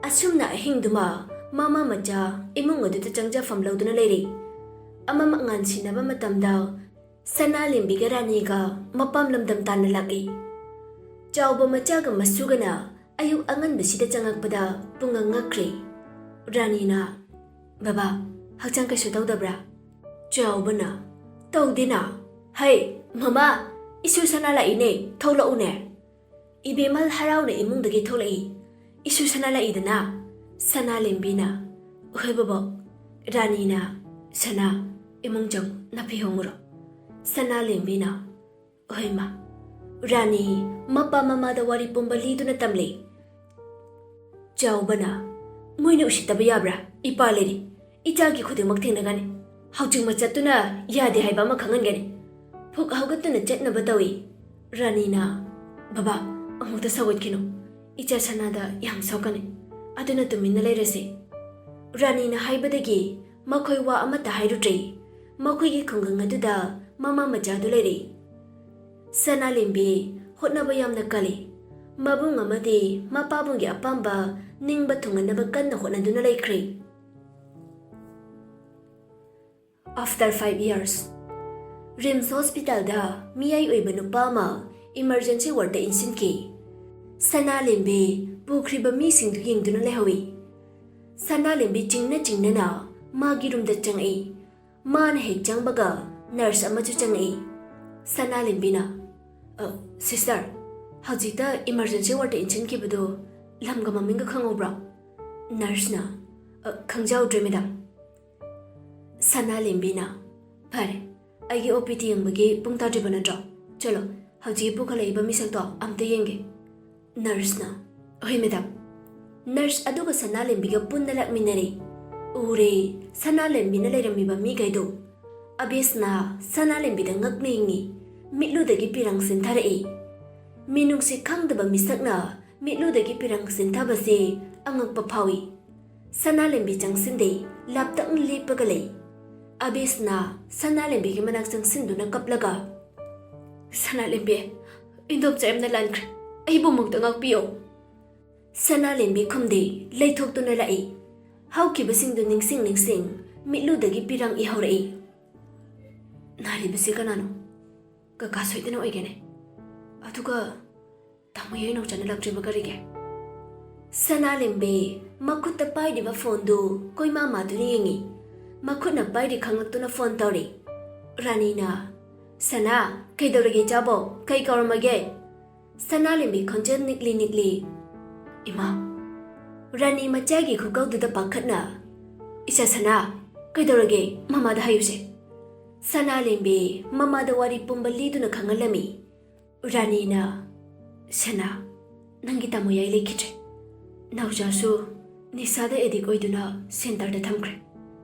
ꯑꯁꯨꯝꯅ ꯑꯍꯤꯡꯗꯨꯃ ꯃꯃꯥ ꯃꯆꯥ ꯏꯃꯨꯡ ꯑꯗꯨꯗ ꯆꯪꯖꯐꯝ ꯂꯧꯗꯨꯅ ꯂꯩꯔꯤ꯫ ꯑꯃꯃꯛ ꯉꯥꯟꯁꯤꯟꯅꯕ ꯃꯇꯝꯗ ꯁꯅꯥꯂꯦꯝꯕꯤꯒ ꯔꯥꯅꯤꯒ ꯃꯄꯥꯝ ꯂꯝꯗꯝ ꯇꯥꯟꯅ ꯂꯥꯛꯏ꯫ ꯆꯥꯎꯕ ꯃꯆꯥꯒ ꯃꯁꯨꯒꯅ ꯑꯌꯨꯛ ꯑꯉꯟꯕꯁꯤꯗ ꯆꯪꯉꯛꯄꯗ ꯄꯨꯡꯉꯛ ꯉꯛꯈ꯭ꯔꯦ꯫ ꯔꯥꯅꯤꯅ, "ꯕꯕꯥ, ꯍꯛꯆꯥꯡ ꯀꯩꯁꯨ ꯇꯧꯗꯕ꯭ꯔꯥ?" ꯆꯥꯎꯕꯅ, "ꯇꯧꯗꯦꯅ꯫ ꯍꯩ, ꯃꯃꯥ, ꯏꯁꯨ ꯁꯅꯥ ꯂꯥꯛꯏꯅꯦ, ꯊꯣꯛꯂꯛꯎꯅꯦ꯫" ꯏꯕꯦꯝꯃꯜ ꯍꯔꯥꯎꯅ ꯏꯃꯨꯡꯗꯒꯤ ꯊꯣꯛꯂꯛꯏ꯫ "ꯏꯁꯨ ꯁꯅꯥ ꯂꯥꯛꯏꯗꯅ?" ꯁꯅꯥꯂꯦꯝꯕꯤꯅ, "ꯍꯣꯏ ꯕꯕꯣꯛ꯫" ꯔꯥꯅꯤꯅ, "ꯁꯅꯥ, ꯏꯃꯨꯡ ꯆꯪꯉꯨ, ꯅꯥꯐꯤ ꯍꯣꯡꯉꯨꯔꯣ꯫" ꯁꯅꯥꯂꯦꯝꯕꯤꯅ, "ꯍꯣꯏ ꯃꯥ꯫" ꯔꯥꯅꯤ ꯃꯄꯥ ꯃꯃꯥꯗ ꯋꯥꯔꯤ ꯄꯨꯝꯕ ꯂꯤꯗꯨꯅ ꯇꯝꯂꯤ꯫ ꯆꯥꯎꯕꯅ, "ꯃꯣꯏꯅ ꯎꯁꯤꯠꯇꯕ ꯌꯥꯕ꯭ꯔꯥ? ꯏꯄꯥ ꯂꯩꯔꯤ, ꯏꯆꯥꯒꯤ ꯈꯨꯗꯤꯡꯃꯛ ꯊꯦꯡꯅꯒꯅꯤ꯫ ꯍꯧꯖꯤꯛꯃꯛ ꯆꯠꯇꯨꯅ ꯌꯥꯗꯦ ꯍꯥꯏꯕ ꯑꯃ ꯈꯪꯍꯟꯒꯅꯤ꯫" ꯐꯨꯛ ꯍꯧꯒꯠꯇꯨꯅ ꯆꯠꯅꯕ ꯇꯧꯏ꯫ ꯔꯥꯅꯤꯅ, "ꯕꯕꯥ, ꯑꯃꯨꯛꯇ ꯁꯧꯒꯠꯈꯤꯅꯨ꯫ ꯏꯆꯥ ꯁꯅꯥꯗ ꯌꯥꯝ ꯁꯣꯛꯀꯅꯤ꯫ ꯑꯗꯨꯅ ꯇꯨꯃꯤꯟꯅ ꯂꯩꯔꯁꯤ꯫" ꯔꯥꯅꯤꯅ ꯍꯥꯏꯕꯗꯒꯤ ꯃꯈꯣꯏ ꯋꯥ ꯑꯃꯠꯇ ꯍꯥꯏꯔꯨꯗ꯭ꯔꯦ꯫ ꯃꯈꯣꯏꯒꯤ ꯈꯨꯡꯒꯪ ꯑꯗꯨꯗ ꯃꯃꯥ ꯃꯆꯥꯗꯨ ꯂꯩꯔꯦ꯫ ꯁꯅꯥꯂꯦꯝꯕꯤ ꯍꯣꯠꯅꯕ ꯌꯥꯝꯅ ꯀꯜꯂꯤ꯫ ꯃꯕꯨꯡ ꯑꯃꯗꯤ ꯃꯄꯥꯕꯨꯡꯒꯤ ꯑꯄꯥꯝꯕ ꯅꯤꯡꯕ ꯊꯨꯡꯍꯟꯅꯕ ꯀꯟꯅ ꯍꯣꯠꯅꯗꯨꯅ ꯂꯩꯈ꯭ꯔꯦ꯫ After five years, ꯔꯤꯝꯁ ꯍꯣꯁꯄꯤꯇꯥꯜꯗ ꯃꯤꯌꯥꯏ ꯑꯣꯏꯕ ꯅꯨꯄꯥ ꯑꯃ ꯏꯃꯔꯖꯦꯟꯁꯤ ꯋꯥꯔꯗꯇ ꯏꯟꯁꯤꯟꯈꯤ꯫ ꯁꯅꯥꯂꯦꯝꯕꯤ ꯄꯨꯈ꯭ꯔꯤꯕ ꯃꯤꯁꯤꯡꯗꯨ ꯌꯦꯡꯗꯨꯅ ꯂꯩꯍꯧꯏ꯫ ꯁꯅꯥꯂꯦꯝꯕꯤ ꯆꯤꯡꯅ ꯆꯤꯡꯅꯅ ꯃꯥꯒꯤ ꯔꯨꯝꯗ ꯆꯪꯉꯛꯏ꯫ ꯃꯥꯅ ꯍꯦꯛ ꯆꯪꯕꯒ ꯅꯔꯁ ꯑꯃꯁꯨ ꯆꯪꯉꯛꯏ꯫ ꯁꯅꯥꯂꯦꯝꯕꯤꯅ, "ꯑ, ꯁꯤꯁꯇꯔ, ꯍꯧꯖꯤꯛꯇ ꯏꯃꯔꯖꯦꯟꯁꯤ ꯋꯥꯔꯗꯇ ꯏꯟꯁꯤꯟꯈꯤꯕꯗꯨ ꯂꯝꯒ ꯃꯃꯤꯡꯒ ꯈꯪꯍꯧꯕ꯭ꯔꯣ?" ꯅꯔꯁꯅ, "ꯑ, ꯈꯪꯖꯍꯧꯗ꯭ꯔꯦ, ꯃꯦꯗꯥꯝ꯫" ꯁꯅꯥꯂꯦꯝꯕꯤꯅ, "ꯐꯔꯦ, ꯑꯩꯒꯤ ꯑꯣ ꯄꯤ ꯇꯤ ꯌꯦꯡꯕꯒꯤ ꯄꯨꯡ ꯇꯥꯗ꯭ꯔꯤꯕ ꯅꯠꯇ꯭ꯔꯣ? ꯆꯠꯂꯣ, ꯍꯧꯖꯤꯛ ꯄꯨꯈꯠꯂꯛꯏꯕ ꯃꯤꯁꯛꯇꯣ ꯑꯝꯇ ꯌꯦꯡꯒꯦ꯫" ꯅꯔꯁꯅ, "ꯍꯣꯏ, ꯃꯦꯗꯥꯝ꯫" ꯅꯔꯁ ꯑꯗꯨꯒ ꯁꯅꯥꯂꯦꯝꯕꯤꯒ ꯄꯨꯟꯅ ꯂꯥꯛꯃꯤꯟꯅꯔꯦ꯫ ꯎꯔꯦ, ꯁꯅꯥꯂꯦꯝꯕꯤꯅ ꯂꯩꯔꯝꯃꯤꯕ ꯃꯤꯈꯩꯗꯣ꯫ ꯑꯕꯦꯁꯅ ꯁꯅꯥꯂꯦꯝꯕꯤꯗ ꯉꯛꯅ ꯌꯦꯡꯉꯤ꯫ ꯃꯤꯠꯂꯨꯗꯒꯤ ꯄꯤꯔꯪ ꯁꯤꯟꯊꯔꯛꯏ꯫ ꯃꯤꯅꯨꯡꯁꯤ ꯈꯪꯗꯕ ꯃꯤꯁꯛꯅ ꯃꯤꯠꯂꯨꯗꯒꯤ ꯄꯤꯔꯪ ꯁꯤꯟꯊꯕꯁꯦ ꯑꯉꯛꯄ ꯐꯥꯎꯏ꯫ ꯁꯅꯥꯂꯦꯝꯕꯤ ꯆꯪꯁꯤꯟꯗꯦ, ꯂꯥꯞꯇꯛꯅ ꯂꯦꯞꯄꯒ ꯂꯩ꯫ ꯑꯕꯦꯁꯅ ꯁꯅꯥꯂꯦꯝꯕꯤꯒꯤ ꯃꯅꯥꯛ ꯆꯪꯁꯤꯟꯗꯨꯅ ꯀꯞꯂꯒ, "ꯁꯅꯥꯂꯦꯝꯕꯤ, ꯏꯟꯗꯣꯝꯆꯥ ꯌꯥꯝꯅ ꯂꯥꯟꯈ꯭ꯔꯦ, ꯑꯩꯕꯨ ꯑꯃꯨꯛꯇ ꯉꯥꯛꯄꯤꯌꯣ꯫" ꯁꯅꯥꯂꯦꯝꯕꯤ ꯈꯨꯝꯗꯦ, ꯂꯩꯊꯣꯛꯇꯨꯅ ꯂꯥꯛꯏ꯫ ꯍꯧꯈꯤꯕꯁꯤꯡꯗꯨ ꯅꯤꯡꯁꯤꯡ ꯅꯤꯡꯁꯤꯡ ꯃꯤꯠꯂꯨꯗꯒꯤ ꯄꯤꯔꯪ ꯏꯍꯧꯔꯛꯏ꯫ "ꯅꯥꯔꯤꯕꯁꯤ ꯀꯅꯥꯅꯣ? ꯀꯀꯥ ꯁꯣꯏꯗꯅ ꯑꯣꯏꯒꯅꯤ꯫ ꯑꯗꯨꯒ ꯇꯥꯃꯣ ꯌꯥꯏꯅꯧ ꯆꯠꯅ ꯂꯥꯛꯇ꯭ꯔꯤꯕ ꯀꯔꯤꯒꯤ?" ꯁꯅꯥꯂꯦꯝꯕꯤ ꯃꯈꯨꯠꯇ ꯄꯥꯏꯔꯤꯕ ꯐꯣꯟꯗꯨ ꯀꯣꯏꯃꯥ ꯃꯥꯗꯨꯅ ꯌꯦꯡꯉꯤ꯫ ꯃꯈꯨꯠꯅ ꯄꯥꯏꯔꯤ ꯈꯪꯂꯛꯇꯨꯅ ꯐꯣꯟ ꯇꯧꯔꯤ꯫ ꯔꯥꯅꯤꯅ, "ꯁꯅꯥ, ꯀꯩꯗꯧꯔꯒꯦ ꯏꯆꯥꯕꯣ? ꯀꯩ ꯀꯧꯔꯝꯃꯒꯦ?" ꯁꯅꯥꯂꯦꯝꯕꯤ ꯈꯣꯟꯖꯦꯜ ꯅꯤꯛꯂꯤ ꯅꯤꯛꯂꯤ, "ꯏꯃꯥ!" ꯔꯥꯅꯤ ꯃꯆꯥꯒꯤ ꯈꯨꯀꯧꯗꯨꯗ ꯄꯥꯈꯠꯅ, "ꯏꯆꯥ ꯁꯅꯥ, ꯀꯩꯗꯧꯔꯒꯦ? ꯃꯃꯥꯗ ꯍꯥꯏꯌꯨꯁꯦ꯫" ꯁꯅꯥꯂꯦꯝꯕꯤ ꯃꯃꯥꯗ ꯋꯥꯔꯤ ꯄꯨꯝꯕ ꯂꯤꯗꯨꯅ ꯈꯪꯍꯜꯂꯝꯃꯤ꯫ ꯔꯥꯅꯤꯅ, "ꯁꯅꯥ, ꯅꯪꯒꯤ ꯇꯥꯃꯣ ꯌꯥꯏ ꯂꯩꯈꯤꯗ꯭ꯔꯦ꯫ ꯅꯥꯎꯆꯥꯁꯨ ꯅꯤꯁꯥꯗ ꯑꯦꯗꯤꯛ ꯑꯣꯏꯗꯨꯅ ꯁꯦꯟꯇꯔꯗ ꯊꯝꯈ꯭ꯔꯦ꯫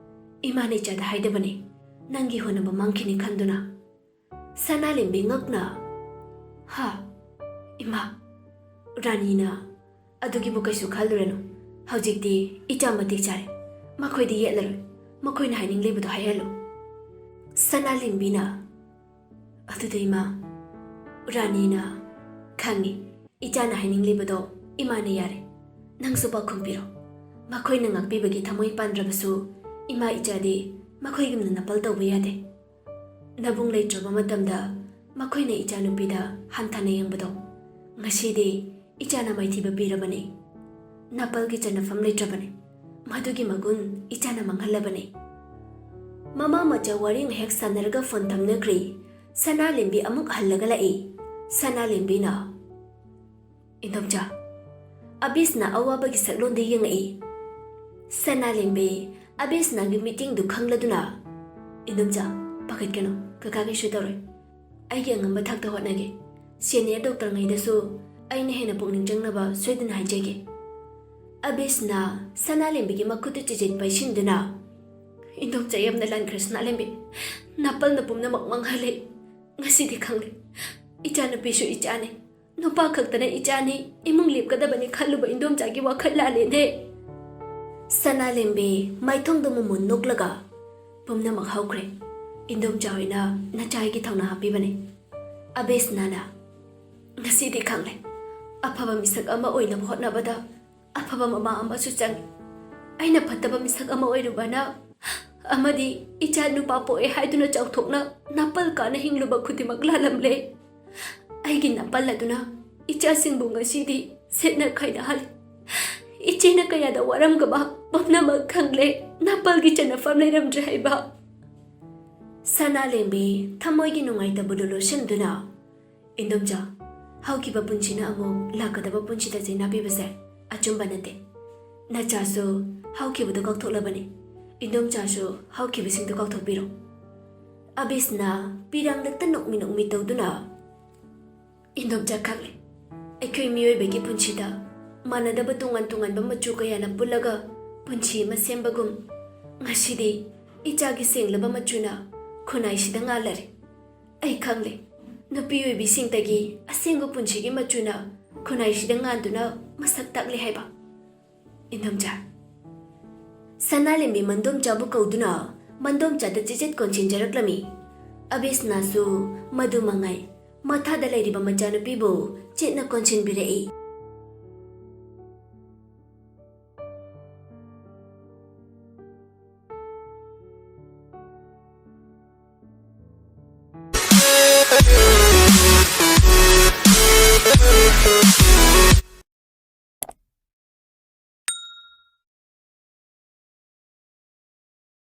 ꯏꯃꯥꯅ ꯏꯆꯥꯗ ꯍꯥꯏꯗꯕꯅꯤ, ꯅꯪꯒꯤ ꯍꯣꯠꯅꯕ ꯃꯥꯡꯈꯤꯅꯤ ꯈꯟꯗꯨꯅ꯫" ꯁꯅꯥꯂꯦꯝꯕꯤ ꯉꯛꯅ, "ꯍꯥ? ꯏꯃꯥ!" ꯔꯥꯅꯤꯅ, "ꯑꯗꯨꯒꯤꯕꯨ ꯀꯩꯁꯨ ꯈꯜꯂꯨꯔꯅꯨ꯫ ꯍꯧꯖꯤꯛꯇꯤ ꯏꯆꯥ ꯃꯇꯤꯛ ꯆꯥꯔꯦ꯫ ꯃꯈꯣꯏꯗꯤ ꯌꯦꯠꯂꯔꯣꯏ꯫ ꯃꯈꯣꯏꯅ ꯍꯥꯏꯅꯤꯡꯂꯤꯕꯗꯨ ꯍꯥꯏꯍꯜꯂꯨ꯫" ꯁꯅꯥꯂꯦꯝꯕꯤꯅ, "ꯑꯗꯨꯗꯤ ꯏꯃꯥ꯫" ꯔꯥꯅꯤꯅ, "ꯈꯪꯉꯤ꯫ ꯏꯆꯥꯅ ꯍꯥꯏꯅꯤꯡꯂꯤꯕꯗꯣ ꯏꯃꯥꯅ ꯌꯥꯔꯦ꯫ ꯅꯪꯁꯨ ꯄꯥꯎꯈꯨꯝ ꯄꯤꯔꯣ꯫ ꯃꯈꯣꯏꯅ ꯉꯥꯛꯄꯤꯕꯒꯤ ꯊꯃꯣꯏ ꯄꯥꯟꯗ꯭ꯔꯕꯁꯨ ꯏꯃꯥ ꯏꯆꯥꯗꯤ ꯃꯈꯣꯏꯒꯨꯝꯅ ꯅꯥꯄꯜ ꯇꯧꯕ ꯌꯥꯗꯦ꯫ ꯅꯕꯨꯡ ꯂꯩꯇ꯭ꯔꯕ ꯃꯇꯝꯗ ꯃꯈꯣꯏꯅ ꯏꯆꯥꯅꯨꯄꯤꯗ ꯍꯟꯊꯅ ꯌꯦꯡꯕꯗꯣ ꯉꯁꯤꯗꯤ ꯏꯆꯥꯅ ꯃꯥꯏꯊꯤꯕ ꯄꯤꯔꯕꯅꯤ꯫ ꯅꯥꯄꯜꯒꯤ ꯆꯟꯅꯐꯝ ꯂꯩꯇ꯭ꯔꯕꯅꯤ꯫ ꯃꯗꯨꯒꯤ ꯃꯒꯨꯟ ꯏꯆꯥꯅ ꯃꯥꯡꯍꯜꯂꯕꯅꯤ꯫ ꯃꯃꯥ ꯃꯆꯥ ꯋꯥꯔꯤ ꯉꯥꯏꯍꯥꯛ ꯁꯥꯟꯅꯔꯒ ꯐꯣꯟ ꯊꯝꯅꯈ꯭ꯔꯦ꯫ ꯁꯅꯥꯂꯦꯝꯕꯤ ꯑꯃꯨꯛ ꯍꯜꯂꯒ ꯂꯥꯛꯏ꯫ ꯁꯅꯥꯂꯦꯝꯕꯤꯅ, "ꯏꯟꯗꯣꯝꯆꯥ, ꯑꯕꯤꯁꯅ ꯑꯋꯥꯕꯒꯤ ꯁꯛꯂꯣꯟꯗ ꯌꯦꯡꯉꯛꯏ꯫" ꯁꯅꯥꯂꯦꯝꯕꯤ ꯑꯕꯤꯁꯅꯒꯤ ꯃꯤꯇꯤꯡꯗꯨ ꯈꯪꯂꯗꯨꯅ, "ꯏꯟꯗꯣꯝꯆꯥ, ꯄꯥꯈꯠꯀꯅꯨ, ꯀꯀꯥ ꯀꯩꯁꯨ ꯇꯧꯔꯣꯏ꯫ ꯑꯩꯒꯤ ꯑꯉꯝꯕ ꯊꯥꯛꯇ ꯍꯣꯠꯅꯒꯦ꯫ ꯁꯦꯅꯤꯌꯔ ꯗꯣꯛꯇꯔꯉꯩꯗꯁꯨ ꯑꯩꯅ ꯍꯦꯟꯅ ꯄꯨꯛꯅꯤꯡ ꯆꯪꯅꯕ ꯁꯣꯏꯗꯅ ꯍꯥꯏꯖꯒꯦ꯫" ꯑꯕꯤꯁꯅ ꯁꯅꯥꯂꯦꯝꯕꯤꯒꯤ ꯃꯈꯨꯠꯇꯨ ꯆꯤꯖꯤꯠ ꯄꯩꯁꯤꯟꯗꯨꯅ, "ꯏꯟꯗꯣꯝꯆꯥ, ꯌꯥꯝꯅ ꯂꯥꯟꯈ꯭ꯔꯦ ꯁꯅꯥꯂꯦꯝꯕꯤ꯫ ꯅꯥꯄꯜꯅ ꯄꯨꯝꯅꯃꯛ ꯃꯥꯡꯍꯜꯂꯦ꯫ ꯉꯁꯤꯗꯤ ꯈꯪꯂꯦ, ꯏꯆꯥꯅꯨꯄꯤꯁꯨ ꯏꯆꯥꯅꯤ, ꯅꯨꯄꯥ ꯈꯛꯇꯅ ꯏꯆꯥꯅꯤ, ꯏꯃꯨꯡ ꯂꯦꯞꯀꯗꯕꯅꯤ ꯈꯜꯂꯨꯕ ꯏꯟꯗꯣꯝꯆꯥꯒꯤ ꯋꯥꯈꯜ ꯂꯥꯜꯂꯦꯅꯦ꯫" ꯁꯅꯥꯂꯦꯝꯕꯤ ꯃꯥꯏꯊꯣꯡꯗ ꯃꯨꯃꯨꯟ ꯅꯣꯛꯂꯒ, "ꯄꯨꯝꯅꯃꯛ ꯍꯧꯈ꯭ꯔꯦ꯫ ꯏꯟꯗꯣꯝꯆꯥ ꯍꯣꯏꯅ ꯅꯆꯥꯒꯤ ꯊꯧꯅꯥ ꯍꯥꯞꯄꯤꯕꯅꯤ꯫" ꯑꯕꯤꯁꯅꯥꯅ, "ꯉꯁꯤꯗꯤ ꯈꯪꯂꯦ, ꯑꯐꯕ ꯃꯤꯁꯛ ꯑꯃ ꯑꯣꯏꯅꯕ ꯍꯣꯠꯅꯕꯗ ꯑꯐꯕ ꯃꯃꯥ ꯑꯃꯁꯨ ꯆꯪꯏ꯫ ꯑꯩꯅ ꯐꯠꯇꯕ ꯃꯤꯁꯛ ꯑꯃ ꯑꯣꯏꯔꯨꯕꯅ ꯑꯃꯗꯤ ꯏꯆꯥ ꯅꯨꯄꯥ ꯄꯣꯛꯑꯦ ꯍꯥꯏꯗꯨꯅ ꯆꯥꯎꯊꯣꯛꯅ ꯅꯥꯄꯜ ꯀꯥꯅ ꯍꯤꯡꯂꯨꯕ ꯈꯨꯗꯤꯡꯃꯛ ꯂꯥꯜꯂꯝꯂꯦ꯫ ꯑꯩꯒꯤ ꯅꯥꯄꯜ ꯑꯗꯨꯅ ꯏꯆꯥꯁꯤꯡꯕꯨ ꯉꯁꯤꯗꯤ ꯁꯦꯠꯅ ꯈꯥꯏꯅꯍꯜꯂꯤ꯫ ꯏꯆꯦꯅ ꯀꯌꯥꯗ ꯋꯥꯔꯝꯒꯕ ꯄꯨꯝꯅꯃꯛ ꯈꯪꯂꯦ꯫ ꯅꯥꯄꯜꯒꯤ ꯆꯟꯅꯐꯝ ꯂꯩꯔꯝꯗ꯭ꯔꯦ ꯍꯥꯏꯕ꯫" ꯁꯅꯥꯂꯦꯝꯕꯤ ꯊꯃꯣꯏꯒꯤ ꯅꯨꯡꯉꯥꯏꯇꯕꯗꯨ ꯂꯣꯠꯁꯤꯟꯗꯨꯅ, "ꯏꯟꯗꯣꯝꯆꯥ, ꯍꯧꯈꯤꯕ ꯄꯨꯟꯁꯤꯅ ꯑꯃꯨꯛ ꯂꯥꯛꯀꯗꯕ ꯄꯨꯟꯁꯤꯗ ꯆꯩꯅꯥꯕꯤꯕꯁꯦ ꯑꯆꯨꯝꯕ ꯅꯠꯇꯦ꯫ ꯅꯆꯥꯁꯨ ꯍꯧꯈꯤꯕꯗꯨ ꯀꯥꯎꯊꯣꯛꯂꯕꯅꯤ꯫ ꯏꯟꯗꯣꯝꯆꯥꯁꯨ ꯍꯧꯈꯤꯕꯁꯤꯡꯗꯨ ꯀꯥꯎꯊꯣꯛꯄꯤꯔꯣ꯫" ꯑꯕꯤꯁꯅ ꯄꯤꯔꯥꯡꯂꯛꯇ ꯅꯣꯛꯃꯤ ꯅꯣꯛꯃꯤ ꯇꯧꯗꯨꯅ, "ꯏꯟꯗꯣꯝꯆꯥ, ꯈꯪꯂꯦ꯫ ꯑꯩꯈꯣꯏ ꯃꯤꯑꯣꯏꯕꯒꯤ ꯄꯨꯟꯁꯤꯗ ꯃꯥꯟꯅꯗꯕ ꯇꯣꯉꯥꯟ ꯇꯣꯉꯥꯟꯕ ꯃꯆꯨ ꯀꯌꯥꯅ ꯄꯨꯜꯂꯒ ꯄꯨꯟꯁꯤ ꯑꯃ ꯁꯦꯝꯕꯒꯨꯝ, ꯉꯁꯤꯗꯤ ꯏꯆꯥꯒꯤ ꯁꯦꯡꯂꯕ ꯃꯆꯨꯅ ꯈꯨꯟꯅꯥꯏꯁꯤꯗ ꯉꯥꯜꯂꯔꯦ꯫ ꯑꯩ ꯈꯪꯂꯦ, ꯅꯨꯄꯤ ꯑꯣꯏꯕꯤꯁꯤꯡꯇꯒꯤ ꯑꯁꯦꯡꯕ ꯄꯨꯟꯁꯤꯒꯤ ꯃꯆꯨꯅ ꯈꯨꯟꯅꯥꯏꯁꯤꯗ ꯉꯥꯟꯗꯨꯅ ꯃꯁꯛ ꯇꯥꯛꯂꯦ ꯍꯥꯏꯕ꯫" "ꯏꯟꯗꯣꯝꯆꯥ꯫" ꯁꯅꯥꯂꯦꯝꯕꯤ ꯃꯟꯗꯣꯝꯆꯥꯕꯨ ꯀꯧꯗꯨꯅ ꯃꯟꯗꯣꯝꯆꯥꯗ ꯆꯤꯆꯦꯠ ꯀꯣꯟꯁꯤꯟꯖꯔꯛꯂꯝꯃꯤ꯫ ꯑꯕꯤꯁꯅꯥꯁꯨ ꯃꯗꯨ ꯃꯉꯥꯏ ꯃꯊꯥꯗ ꯂꯩꯔꯤꯕ ꯃꯆꯥꯅꯨꯄꯤꯕꯨ ꯆꯦꯠꯅ ꯀꯣꯟꯁꯤꯟꯕꯤꯔꯛꯏ꯫